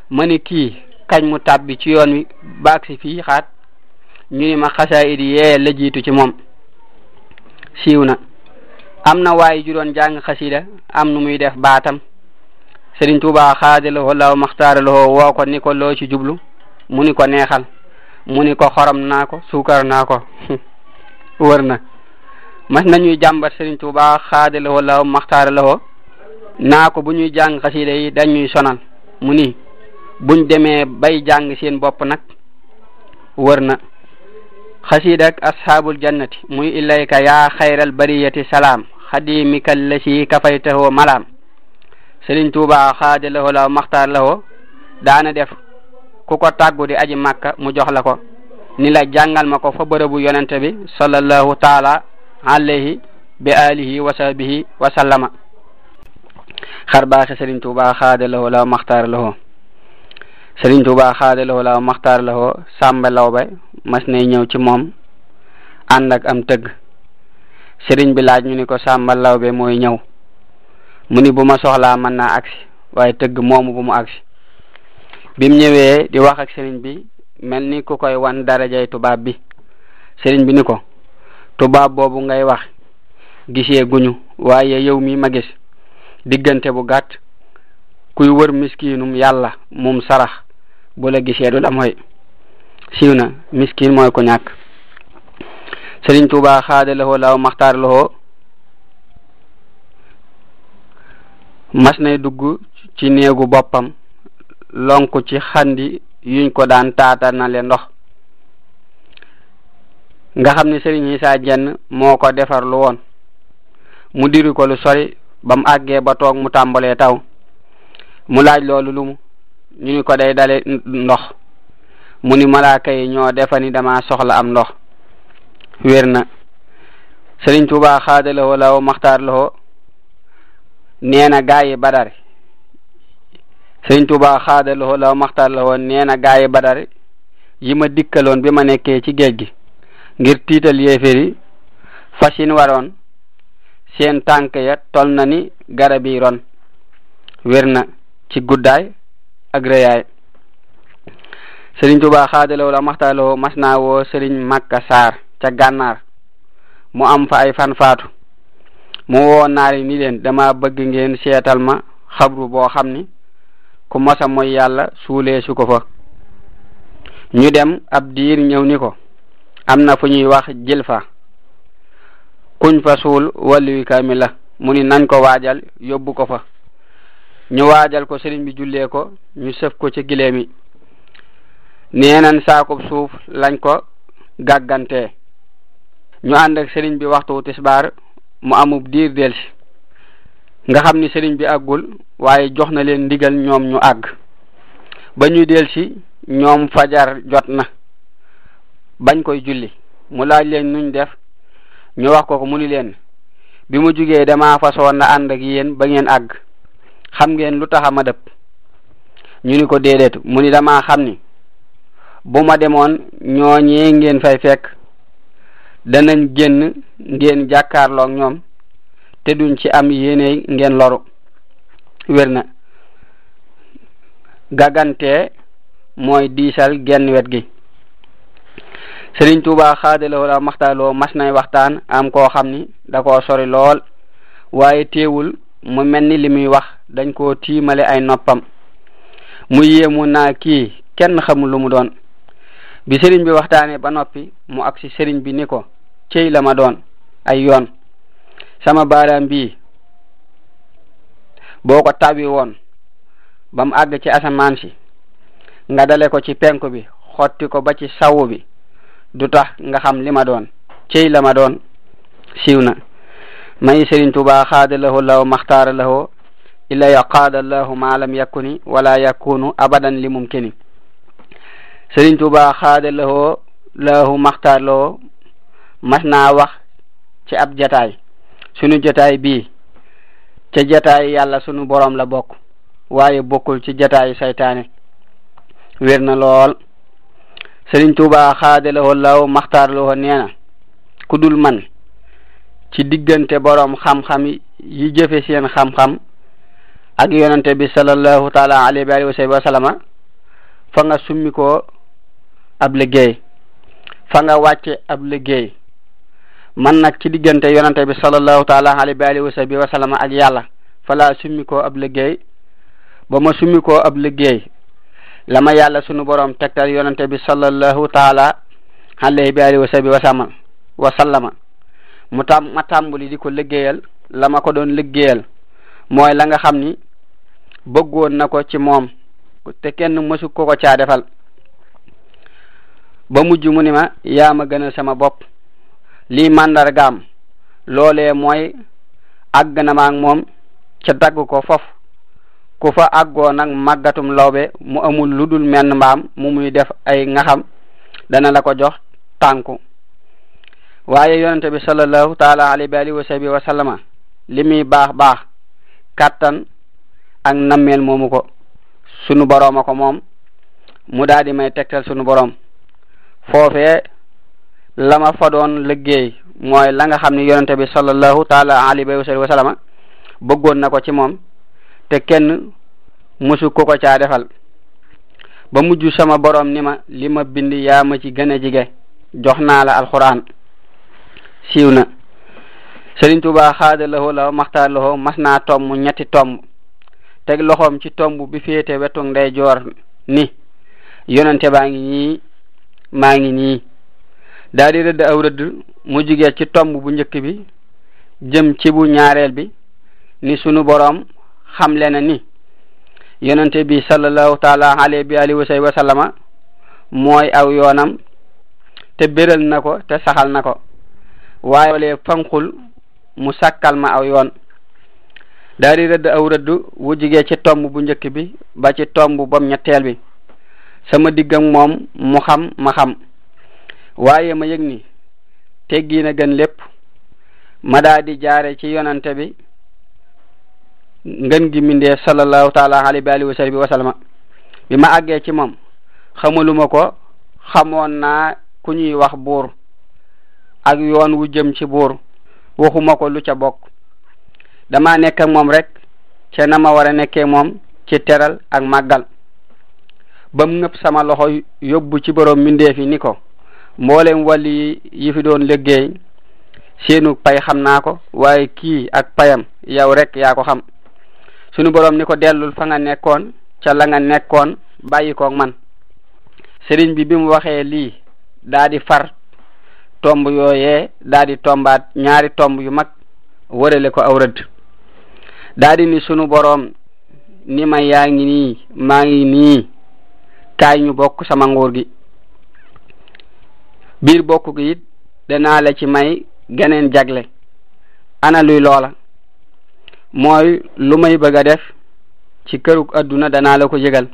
ma ni kii kañ mu tàbbi ci yoon wi baag si fii xaat ñu ni ma xasaayid yee la jiitu ci moom. siiw na am na waaye ju doon jàng xasida am nu muy def baatam Sëriñ Tuubaa xaadalawoo law maxtaaralawoo woo ko ni ko loo ci jublu mu ni ko neexal mu ni ko xorom naa ko suukar naa ko wër na. mas nañuy jàmbat Sëriñ Tuubaa xaadalawoo law maxtaaralawoo naa ko bu ñuy jàng xasida yi dañuy sonal mu ni buñ demee bay jàng seen bopp nag. wër na xasida ak ashaabul jannati muy ilayka yaa xayral bariyati salaam xadimika lasi kafaytahu malaam. Sëriñ Tuubaa xaadalawoo law maxtaaralawoo daana def ku ko tàggu di aji Makka mu jox la ko ni la jàngal ma ko fa bërëbu yonente bi sallallahu taala alayhi bi alihi wa sahbihi wa sallama. xar baaxi Sëriñ Tuubaa xaadalawoo law maxtaaralawoo. Sëriñ Tuubaa xaadalawoo law maxtaaralawoo Sàmba Lawbe mas nay ñëw ci moom ànd ak am tëgg. sëriñ bi laaj ñu ni ko Sàmba Lawbe mooy ñëw mu ni bu ma soxlaa mën naa agsi waaye tëgg moomu bu mu agsi. bim ñëwee di wax ak sëriñ bi mel ni ku koy wan darajay tubaab bi. sëriñ bi ni ko tubaab boobu ngay wax gisee guñu waaye yow mi ma gis diggante bu gàtt kuy wër miskinum yàlla mum sarax bu la gisee du la mooy. siiw na miskin mooy ko ñàkk. Sëriñ Tuubaa xaadalawoo law maxtaaralawoo mas nay dugg ci néegu boppam lonku ci xandi yuñ ko daan taatanale ndox nga xam ne Sëriñ Isaa Jenn moo ko defar lu woon mu diri ko lu sori ba mu àggee ba toog mu tàmbalee taw mu laaj loolu lu mu ñu ni ko day dale ndox mu ni malaaka yi ñoo defani dama soxla am ndox. wér na Sëriñ Tuubaa xaadalawoo law maxtaaralawoo nee na gaayi Badar. Sëriñ Tuubaa xaadalawoo law maxtaaralawoo nee na gaayi Badar yi ma dikkaloon bi ma nekkee ci géej gi ngir tiital yéeféri fasin waroon seen tànk ya tol na ni garabi ron. wér na ci guddaay ak rëyaay. Sëriñ Tuubaa xaadalawoo law maxtaaralawoo mas naa woo Sëriñ Makka Saar ca gànnaar mu am fa ay fan faatu mu woo naari ni leen dama bëgg ngeen seetal ma xabru boo xam ni ku mosa mooy yàlla suulee su ko fa. ñu dem ab diir ñëw ni ko am na fu ñuy wax Jilfa kuñ fa suul waliyu kaamil la mu ni nañ ko waajal yóbbu ko fa. ñu waajal ko sëriñ bi jullee ko ñu sëf ko ci gileem yi neenan saakub suuf lañ ko gàggantee. ñu ànd ak sëriñ bi waxtu tisbaar mu amub diir delsi nga xam ni sëriñ bi àggul waaye jox na leen ndigal ñoom ñu àgg. ba ñu delsi ñoom fajar jot na bañ koy julli mu laaj leen nuñ def ñu wax ko mu ni leen bi mu jugee dama façon na ànd ak yéen ba ngeen àgg xam ngeen lu tax ma dëpp. ñu ni ko déedéet mu ni dama xam ni bu ma demoon ñooñee ngeen fay fekk danañ génn ngeen jàkkaarloog ñoom te duñ ci am yéene ngeen loru. wér na gàggante mooy diisal genn wet gi. Sëriñ Tuubaa xaadalawoo la maxtaaloo mas nay waxtaan am koo xam ni da koo sori lool waaye teewul mu mel ni li muy wax dañ koo tiimale ay noppam mu yéemu naa kii kenn xamul lu mu doon. bi sëriñ bi waxtaanee ba noppi mu agsi sëriñ bi ni ko cëy la ma doon ay yoon sama baaraam bii boo ko tawi woon ba mu àgg ci asamaan si nga dale ko ci penku bi xotti ko ba ci sawu bi du tax nga xam li ma doon cëy la ma doon. siiw na. may Sëriñ Tuubaa xaada lahu law maxtaara lahu illa yaqaada allahu ma lam yakuni wala yakunu abadan li mumkini. Sëriñ Tuubaa xaada lahu maxtaar lahu mas naa wax ci ab jataay sunu jataay bii ca jataay yàlla sunu borom la bokk waaye bokkul ci jataay saytaane. wér na lool. Sëriñ Tuubaa xaada lahu maxtaar lahu nee na ku dul man ci diggante borom xam-xam yi jëfe seen xam-xam ak yonante bi sallallahu taala alayhi wa sallama fa nga summi ko ab liggéey fa nga wàcce ab liggéey man nag ci diggante yonante bi sallallahu taala alayhi wa sallama ak yàlla fa laa summi ko ab liggéey ba ma summi ko ab liggéey la ma yàlla sunu borom tegtal yonante bi sallallahu taala alayhi wa sallama ma tàmbuli di ko liggéeyal la ma ko doon liggéeyal mooy la nga xam ni bëggoon na ko ci moom te kenn mësu ko caa defal ba mujj mu ni ma yaa ma gënal sama bopp. lii màndargaam loolee mooy àgg na ma ak moom ca dagg ko fof ku fa àggoo nag màggatum lawbe mu amul lu dul menn mbaam mu muy def ay ngaxam dana la ko jox tànku. waaye yonente bi sallallahu taala alayhi wa sallama li muy baax kàttan ak nammeel moomu ko sunu borooma ko moom mu daal di may tegtal sunu boroom foofee la ma fa doon liggéey mooy la nga xam ne yonente bi sallallahu taala alayhi wa sallama bëggoon na ko ci moom te kenn musu ko caa defal ba mujj sama boroom ni ma li ma bind yaa ma ci gën a jige jox naa la alxuraan. siiw na. Sëriñ Tuubaa xaada la maxtaar lahu mas naa tomb ñetti tomb teg loxoom ci tomb bi féete wetu ndeyjoor ni yonente baa ngi nii maa ngi nii daal di rëdd aw rëdd mu jugee ci tomb bu njëkk bi jëm ci bu ñaareel bi ni sunu boroom xamle na ni yonente bi sallallahu taala alayhi wa sallama mooy aw yoonam te béral na ko te saxal na ko waaye loolee fanqul mu sàkkal ma aw yoon. daal di rëdd aw rëdd wu jugee ci tomb bu njëkk bi ba ci tomb bom ñetteel bi sama digg ak moom mu xam ma xam waaye ma yëg ni teggi na gën lépp ma daal di jaare ci yonante bi ngën gi mindee sallallahu taala alayhi wa sallama bi ma àggee ci moom xamaluma ko xamoon naa ku ñuy wax buur ak yoon wu jëm ci buur waxuma ko lu ca bokk dama nekk ak moom rek ca na ma war a nekkee moom ci teral ak màggal ba mu ngëpp sama loxo yóbbu ci borom mbindeef yi ni ko mboolem wàlli yi fi doon liggéey seenu pay xam naa ko waaye kii ak payam yow rek yaa ko xam. sunu borom ni ko dellul fa nga nekkoon ca la nga nekkoon bàyyi koog man. sëriñ bi mu waxee lii daa di far tomb yooyee daa di tombaat ñaari tomb yu mag wërale ko aw rëdd daa di ni sunu borom ni ma yaa ngi nii maa ngi nii kaay ñu bokk sama nguur gi. biir bokk gi it danaa la ci may geneen jagle. ana luy loola mooy lu may bëgg a def ci kërug adduna danaa la ko yëgal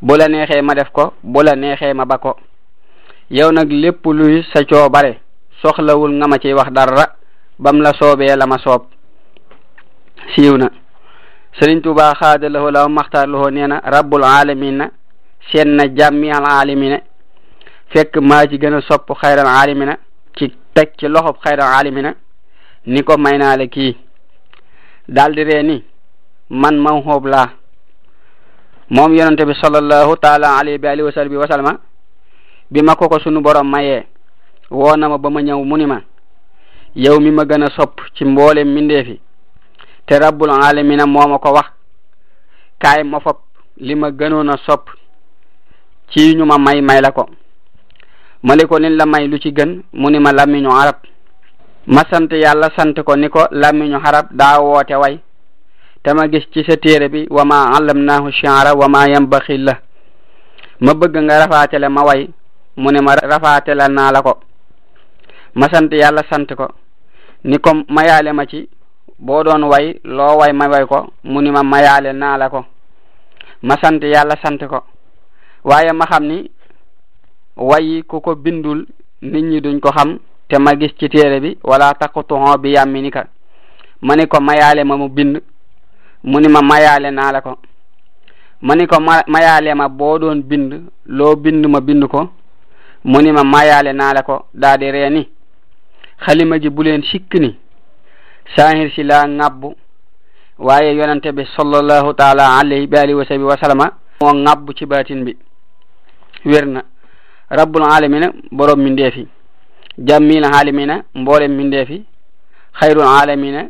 bu la neexee ma def ko bu la neexee ma ba ko yow nag lépp luy sa coobare soxlawul nga ma ciy wax dara bam la soobee la ma soob. siiw na. Sëriñ Tuubaa xaada lahu la maxtaar lahu nee na rabbul alamina seen na jàmmi al alamina fekk maa ci gën a sopp xayral alamina ci teg ci loxob xayral alamina ni ko may naa la kii daldi ree ni man mawhoob laa moom yonente bi sallallahu taala alayhi wa sallama bi ma ko sunu borom mayee woo na ma ba ma ñëw mu ni ma yow mi ma gën a sopp ci mboolem mbindeefi te rabbul alamina moo ma ko wax kaay ma fop li ma gënoon a sopp ci ñu ma may la ko ma ne ko lin la may lu ci gën mu ni ma làmmiñu arab ma sant yàlla sant ko ni ko làmmiñu arab daa woote way te ma gis ci sa téere bi wa ma allamnaahu shi'ra wa ma yanbaxi la ma bëgg nga rafaatale ma way mu ne ma rafaatale naa la ko ma sant yàlla sant ko ni ko mayaale ma ci boo doon way loo way ma way ko mu ni ma mayaale naa la ko ma sant yàlla sant ko waaye ma xam ni way ku ko bindul nit ñi duñ ko xam te ma gis ci téere bi wala taqutuhu bi yaminika ma ni ko mayaale ma mu bind mu ni ma mayaale naa la ko ma ni ko mayaale ma boo doon bind loo bind ma bind ko mu ni ma mayaale naa la ko daa di ree ni xalima gi bu leen sikk ni saahir si laa ŋàbbu waaye yonente bi sallallahu taala alayhi bi alihi wa sahbihi wa sallama moo ŋàbbu ci baatin bi wér na rabbul alamina borom mindeefi jammil alamina mboolem mindeefi xayrul alamina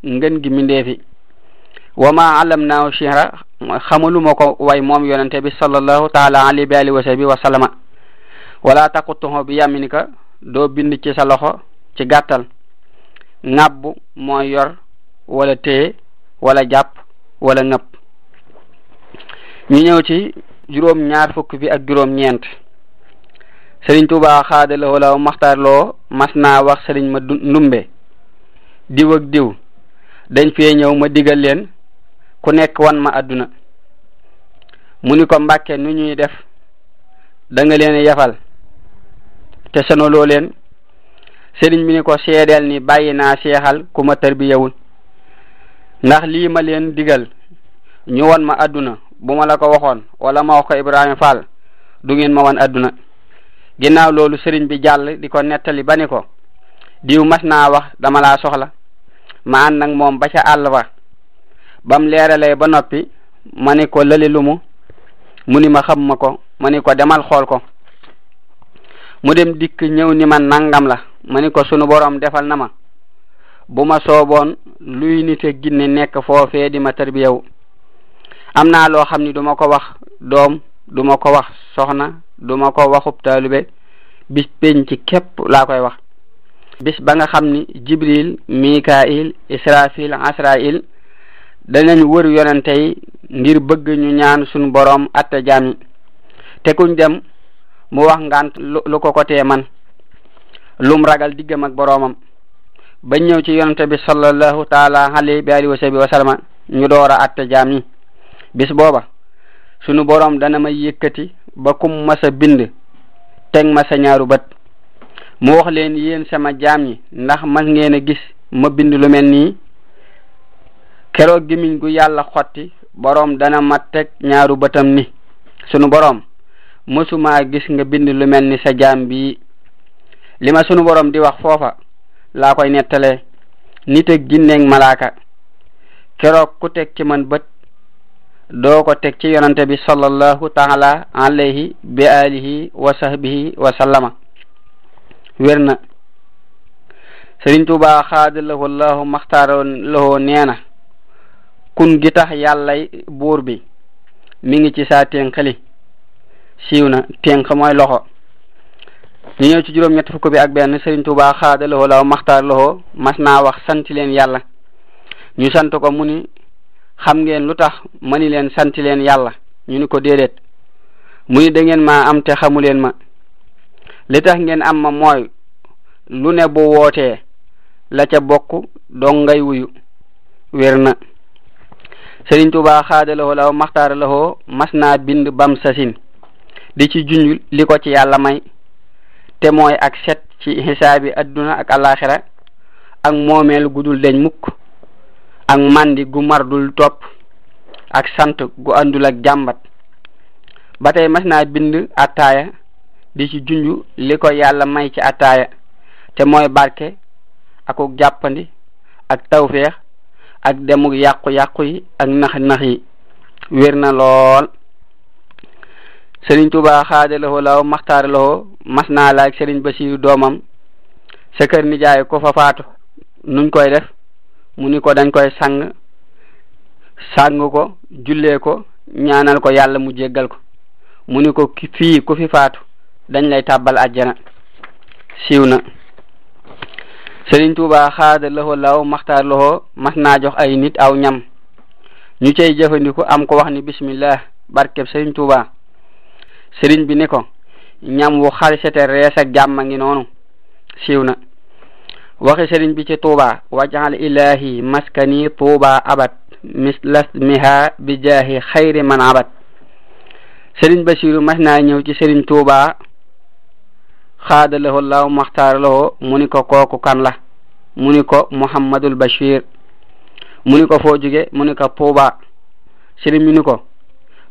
ngën gi mindeefi wa ma allamnaahu shi'ra xamaluma ko way moom yonente bi sallallahu taala alayhi bi alihi wa sahbihi wa sallama wala taqutuhu bi yaminika doo bind ci sa loxo ci gàttal ŋàbbu mooy yor wala téye wala jàpp wala ŋëpp ñu ñëw ci juróom ñaar fukk bi ak juróom ñeent Sëriñ Tuubaa xaadalawoo la maxtaar loo mas naa wax sëriñ ma ndumbe diw ak diw dañ fee ñëw ma digal leen ku nekk wan ma àdduna mu ni ko Mbàkke nu ñuy def da nga leen yafal te sonaloo leen sëriñ bi ni ko seedeel ni bàyyi naa seexal ku ma tarbiyawul ndax lii ma leen digal ñu wan ma àdduna bu ma la ko waxoon wala ma wax ko Ibrahima Fall du ngeen ma wan àdduna ginnaaw loolu sëriñ bi jàll di ko nettali ba ni ko diw mas naa wax dama laa soxla ma ànd nag moom ba ca àll ba bam leeralee ba noppi ma ni ko lëli lumu mu ni ma xam ma ko ma ni ko demal xool ko mu dem dikk ñëw ni ma nangam la ma ni ko sunu borom defal na ma bu ma sooboon luy nite ginne nekk foofee di ma tarbiyaw am naa loo xam ni duma ko wax doom duma ko wax soxna duma ko waxub taalube bis peñ ci képp laa koy wax bis ba nga xam ni Jibril Mikail Israfil Asrail danañ wër yonente yi ngir bëgg ñu ñaan sunu borom atta jaami te kuñ dem mu wax ngant lu ko tee man lum ragal diggam ak boroomam ba ñëw ci yonente bi sallallahu taala alayhi bi alihi wa sahbihi wa sallama ñu door a atta jaam yi bis booba sunu borom dana ma yëkkati ba kum masa bind teg ma sa ñaaru bët mu wax leen yéen sama jaam yi ndax mas ngeen a gis ma bind lu mel nii keroog gimiñ gu yàlla xotti borom dana ma teg ñaaru bëtam ni sunu borom mësuma gis nga bind lu mel ni sa jaam bi li ma sunu borom di wax foofa laa koy nettalee nit ak ginneeg malaaka keroog ku teg ci man bët doo ko teg ci yonante bi sallallahu taala alayhi bi alihi wa sahbihi wa sallama wér na Sëriñ Tuubaa xaadalahu allahu maxtaaroon lahoo nee na kun gi tax yàllay buur bi mi ngi ci saa ténqali siiw na ténq mooy loxo ñu ñëw ci juróom ñett fukk bi ak benn Sëriñ Tuubaa xaadalahu allahu maxtaar lahoo mas naa wax sant leen yàlla ñu sant ko mu ni xam ngeen lu tax ma ni leen sant leen yàlla ñu ni ko déedéet mu ni da ngeen maa am te xamu leen ma li tax ngeen am ma mooy lu ne bu wootee la ca bokk dong ngay wuyu wér na Sëriñ Tuubaa xaadalawoo law maxtaara lawoo mas naa bind bam sasin di ci junj li ko ci yàlla may te mooy ak set ci xisaabi adduna ak alaxira ak moomeel gudul deñ mukk ak mandi gu mardul topp ak sant gu àndul ak jàmbat ba tey mas naa bind attaaya di ci junj li ko yàlla may ci attaaya te mooy barke akuk jàppandi ak tawfeex ak demuk yàqu-yàqu yi ak nax-nax yi wér na lool sëriñ Tuubaa xaada lahu law maxtaara lahu mas naa laaj sëriñ Basiiru doomam sa kër nijaay ko fa faatu nuñ koy def mu ni ko dañ koy sang ko jullee ko ñaanal ko yàlla mu jéggal ko mu ni ko fii ku fi faatu dañ lay tàbbal àjjana. siiw na. sëriñ Tuubaa xaada lahu law maxtaara lahu mas naa jox ay nit aw ñam ñu cay jëfandiku am ko wax ni bismillah barkeb sëriñ Tuubaa. sëriñ bi ni ko ñam wu xarsete rees ak jàmm ngi noonu. siiw na. waxi sëriñ bi ci Tuubaa wajal ilahi maskani Tuubaa abad mislasmiha bi jaahi xayri man abad. sëriñ Basiiru mas naa ñëw ci sëriñ Tuubaa xaada lahu law maxtaara lahu mu ni ko kooku kan la mu ni ko Muhammadul Bashir mu ni ko foo jóge mu ni ko Tuubaa. sëriñ bi ni ko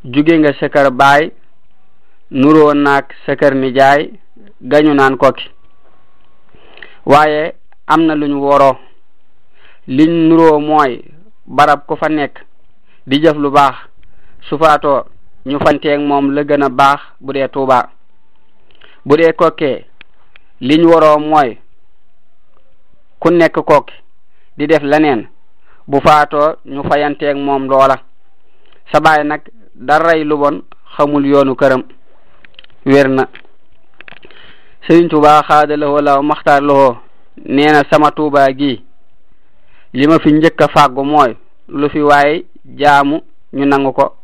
jóge nga sa kër baay nuroo naag sa kër nijaay gañu naan kokki waaye am na luñ woroo liñ nuroo mooy barab ku fa nekk di jëf lu baax su faatoo ñu fanteeg moom la gën a baax bu dee Tuubaa. bu dee kokkee liñ woroo mooy ku nekk kokki di def leneen bu faatoo ñu fayanteeg moom loola. sa baay nag daray lu bon xamul yoonu këram. wér na. sëriñ Tuubaa xaada lahu law maxtaar lahu nee na sama Tuubaa gi li ma fi njëkk a fàggu mooy lu fi waaye jaamu ñu nangu ko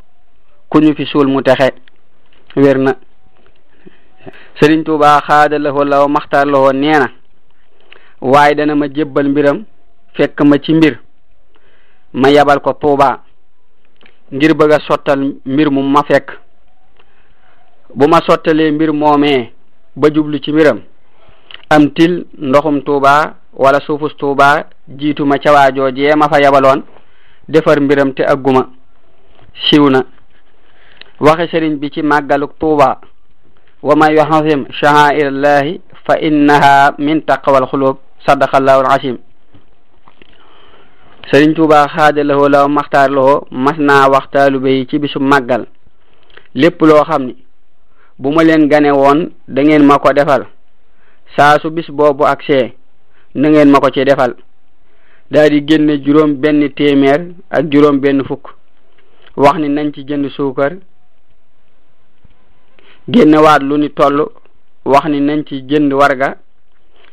ku ñu fi suul mu texe. wér na. sëriñ Tuubaa xaada lahu law maxtaar lahu nee na waaye dana ma jébbal mbiram fekk ma ci mbir ma yabal ko Tuubaa ngir bëgg a sottal mbir mu ma fekk bu ma sottalee mbir moomee ba jublu ci mbiram am til ndoxum Tuubaa wala suufus Tuubaa jiitu ma ca waajoojee ma fa yabaloon defar mbiram te agguma. siiw na. waxe sëriñ bi ci màggaluk Tuubaa wa man yu'azzim sha'aa'irallahi fa innaha min taqwal xulub sadaqallahu al-azim. sëriñ Tuubaa xaada lahu law maxtaar lahu mas naa wax taalibe yi ci bisu màggal lépp loo xam ni bu ma leen gane woon da ngeen ma ko defal saa su bis boobu agsee na ngeen ma ko ci defal. daal di génne juróom benn téeméer ak juróom benn fukk wax ni nañ ci jënd suukar génne waat lu ñu toll wax ni nañ ci jënd warga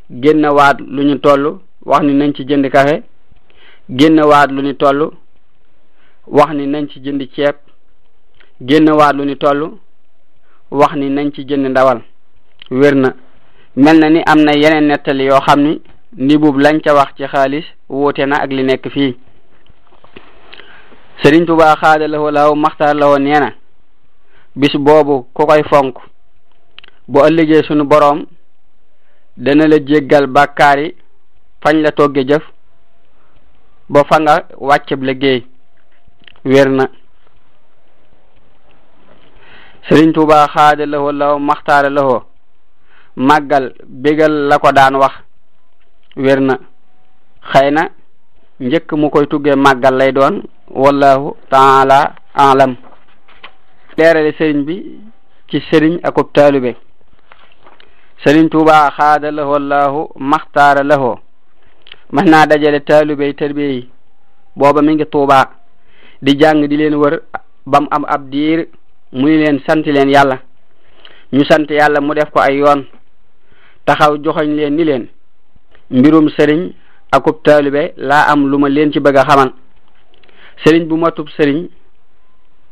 génne waat lu ñu toll wax ni nañ ci jënd kafe génne waat lu ñu toll wax ni nañ ci jënd ceeb génne waat lu ñu toll wax ni nañ ci jënd ndawal. wér na. mel na ni am na yeneen nettali yoo xam ni ndibub lañ ca wax ci xaalis wuute na ak li nekk fii. sëriñ Tuubaa xaada lahu law maxtaar lahu nee na bis boobu ku koy fonk bu ëllëgee sunu boroom dana la jéggal bàkkaar yi fañ la togge jëf ba fa nga wàcceb liggéey. wér na. sëriñ Tuubaa xaada lahu law maxtaara lahu màggal bégal la ko daan wax. wér na. xëy na njëkk mu koy tuggee màggal lay doon wallahu taala alam. leerale sëriñ bi ci sëriñ akub taalibe. sëriñ Tuubaa xaada lahu allahu maxtaara lahu mas naa dajale taalibe tarbiya yi booba mi ngi Tuubaa di jàng di leen wër bam am ab diir mu ni leen sant leen yàlla ñu sant yàlla mu def ko ay yoon taxaw joxoñ leen ni leen mbirum sëriñ akub taalibe laa am lu ma leen ci bëgg a xamal. sëriñ bu matub sëriñ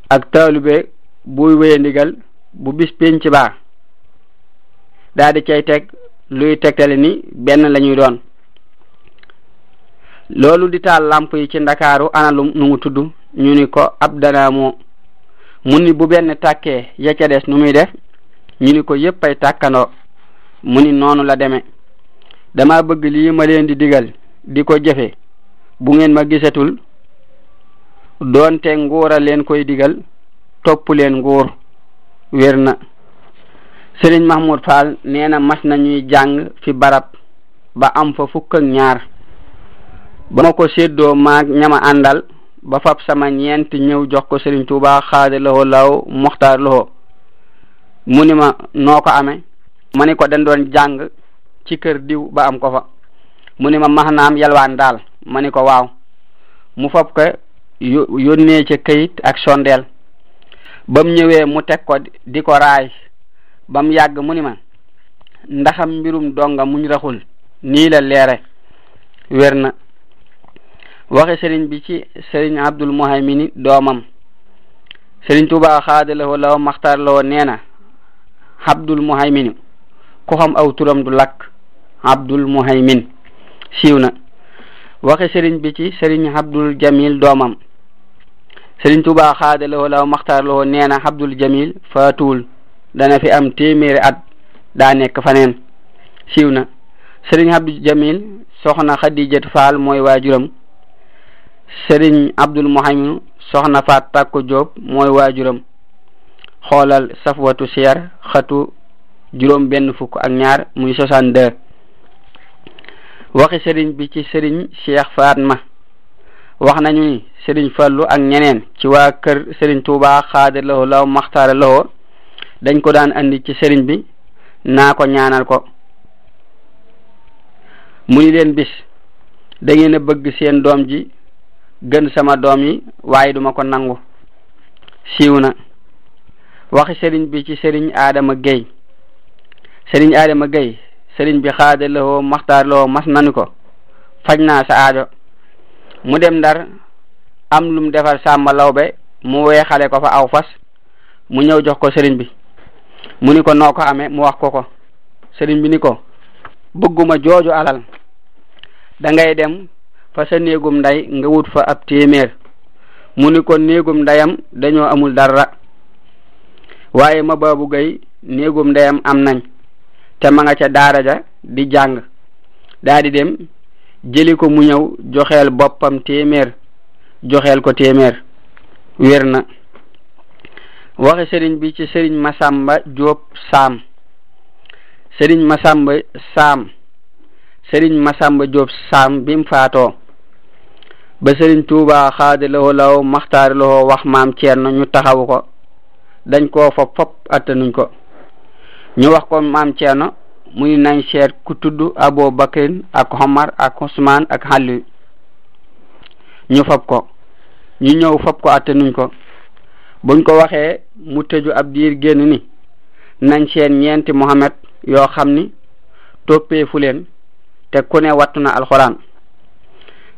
ak taalibe buy wéye ndigal bu bis penc baa daal di cay teg luy tegtale ni benn la ñuy doon. loolu di taal lamp yi ci Ndakaaru ana lu nu mu tudd ñu ni ko ab danaamoo mu ni bu benn tàkkee ya ca des nu muy def ñu ni ko yépp ay tàkkandoo mu ni noonu la demee. dama bëgg lii ma leen di digal di ko jëfe bu ngeen ma gisatul doonte nguura leen koy digal topp leen nguur. wér na. Sëriñ Mahmoud Fall nee na mas nañuy jàng fi barab ba am fa fukk ak ñaar ba ma ko séddoo maag ñama àndal ba fab sama ñeent ñëw jox ko Sëriñ Tuubaa xaada lahu law muxtaar lahu mu ni ma noo ko amee ma ni ko dañ doon jàng ci kër diw ba am ko fa mu ni ma maanaam yalwaan daal ma ni ko waaw mu fab ko yónnee ca këyit ak sondeel ba mu ñëwee mu teg ko di ko raay ba mu yàgg mu ni ma ndaxam mbirum donga muñ raxul nii la leere wér na. waxe sëriñ bi ci sëriñ Abdul Muhaymin doomam sëriñ Tuubaa xaadalawoo law maxtaar lawoo nee na Abdul Muhaymin ku xam aw turam du lakk Abdul Muhaymin siiw na. waxe sëriñ bi ci sëriñ Abdul Jamil doomam sëriñ Tuubaa xaadalawoo law maxtaar lawoo nee na Abdul Jamil faatuwul dana fi am téeméeri at daa nekk faneen siiw na. sëriñ Abdul Jamil soxna Xadijatu Faal mooy waajuram sëriñ Abdul Muhaymin soxna Faat Takko Jóob mooy waajuram. xoolal safwatu siyar xatu juróom benn fukk ak ñaar muy 62. waxi sëriñ bi ci sëriñ Cheikh Fatma wax nañu ni sëriñ Fallu ak ñeneen ci waa kër sëriñ Tuubaa xaadar lawo law maxtaara lawo dañ ko daan andi ci sëriñ bi naa ko ñaanal ko mu ni leen bis da ngeen a bëgg seen doom ji gën sama doom yi waaye duma ko nangu siiw na. waxi sëriñ bi ci sëriñ Adama Gueye sëriñ Adama Gueye sëriñ bi xaada lawoo maxtaar lawoo mas nanu ko faj naa sa aajo mu dem Ndar am lum defar Sàmba Lawbe mu weexale ko fa aw fas mu ñëw jox ko sëriñ bi mu ni ko noo ko amee mu wax ko sëriñ bi ni ko bëgguma jooju alal da ngay dem fa sa néegum nday nga wut fa ab téeméer mu ni ko néegum ndayam dañoo amul dara waaye ma baabu gay néegum ndeyam am nañ te ma nga ca daara ja di jàng daa di dem jëli ko mu ñëw joxeel boppam téeméer joxeel ko téeméer wér na. waxe sëriñ bi ci sëriñ Masamba Jóob Saam sëriñ Masamba Saam sëriñ Masamba Jóob Saam bim faatoo ba sëriñ Tuubaa xaada lawoo law maxtaar lawoo wax maam Ceerno ñu taxawu ko dañ koo fop attanuñ ko ñu wax ko maam Ceerno muy nañ seet ku tudd Abu Bakrin ak Omar ak Usmaan ak Xali ñu fop ko ñu ñëw fop ko attanuñ ko buñ ko waxee mu tëju ab diir génn ni nañ seen ñeenti Muhammad yoo xam ni toppee fu leen te ku ne wattu na alxuraan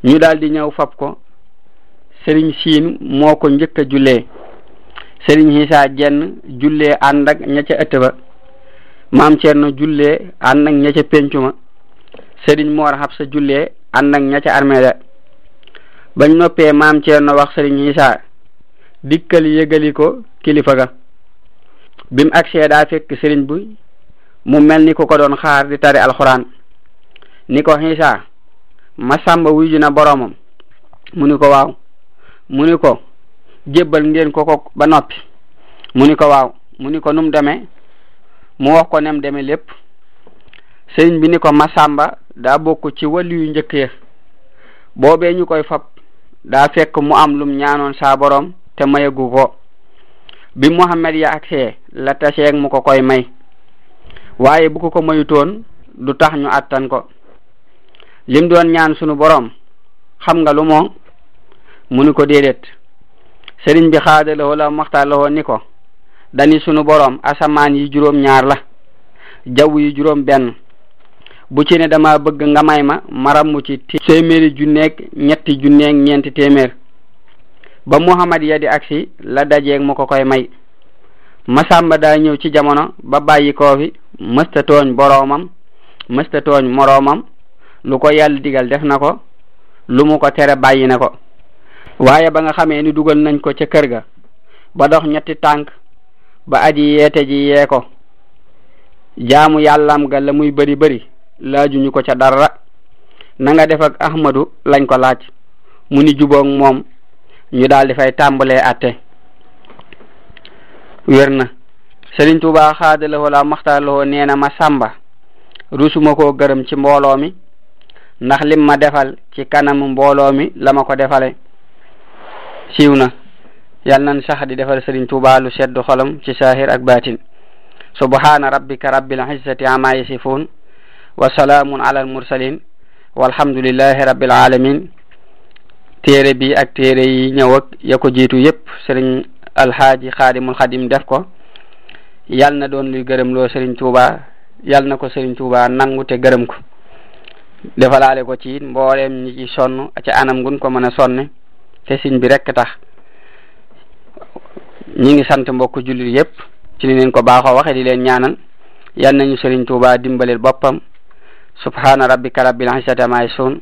ñu daldi ñëw fab ko sëriñ Siin moo ko njëkk a jullee sëriñ Isaa jenn jullee ànd ak ña ca ëtt ba maam Ceerno jullee ànd ak ña ca pencu ma sëriñ Moor Xabsa jullee ànd ak ña ca armeeda bañ noppee maam Ceerno wax sëriñ Isaa dikkal yëgali ko kilifa ga bim agsee daa fekk sëriñ bi mu mel ni ku ko doon xaar di tari alxuraan ni ko Isaa Masamba wuyu na boromam mu ni ko waaw mu ni ko jébbal ngeen ko ba noppi mu ni ko waaw mu ni ko num demee mu wax ko nem demee lépp sëriñ bi ni ko Masamba daa bokk ci wàllu yu njëkk ya boobee ñu koy fab daa fekk mu am lum ñaanoon saa borom te mayagu ko bi Muhammad ya agsee la taseeg mu ko koy may waaye bu ko mayutoon du tax ñu attan ko lim doon ñaan sunu borom xam nga lu moo mu ni ko déedéet sëriñ bi xaada la wala maxtaar la ni ko dani sunu borom asamaan yi juróom ñaar la jaww yi juróom benn bu ci ne dama bëgg nga may ma maramu ci téeméeri junneeg ñetti junneeg ñeenti téeméer ba Muhammad ya di agsi la dajeeg mu ko koy may Masamba daa ñëw ci jamono ba bàyyi koo fi mësta tooñ boroomam mësta tooñ moroomam lu ko yàlla digal def na ko lu mu ko tere bàyyi na ko waaye ba nga xamee ni dugal nañ ko ca kër ga ba dox ñetti tànk ba aji yeete ji yee ko jaamu yàllam ga la muy bari bari laajuñu ko ca dara na nga def ak Ahmadu lañ ko laaj mu ni juboog moom ñu daal di fay tàmbalee atte wér na. Sëriñ Tuubaa xaada la wala maxtaar la nee na Masamba rusuma koo gërëm ci mbooloo mi ndax lim ma defal ci kanamu mbooloo mi la ma ko defale siiw na. yal nan sax di defal Sëriñ Tuubaa lu sedd xolam ci saahir ak baatin subhana rabbika rabbil izzati amma yasifun wa salaamun ala al mursalin walhamdulillahi rabbil alamin. téere bi ak téere yi ñëw ak ya ko jiitu yépp sëriñ alhaaji xaadimul xadim def ko yal na doon luy gërëm loo sëriñ Tuuba yal na ko sëriñ Tuuba nangu te gërëm ko defalaale ko ci mbooleem ñi ci sonn ci anam gun ko mën a sonne te sëriñ bi rekk tax. ñi ngi sant mbokk jullit yépp ci ni leen ko baaxoo waxe di leen ñaanal yal nañu sëriñ Tuuba dimbalil boppam. subhana rabbika rabbil izzati amma yasifun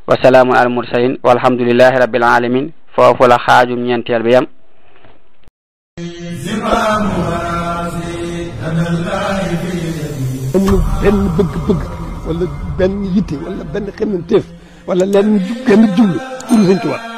wa salaamun al mursalin walhamdulillahi rabbil alamin. foofu la xaajum ñeenteel bi yam. amul benn bëgg-bëgg wala benn yitte wala benn xemmanteef wala lenn genn jublu pour Sëriñ Tuuba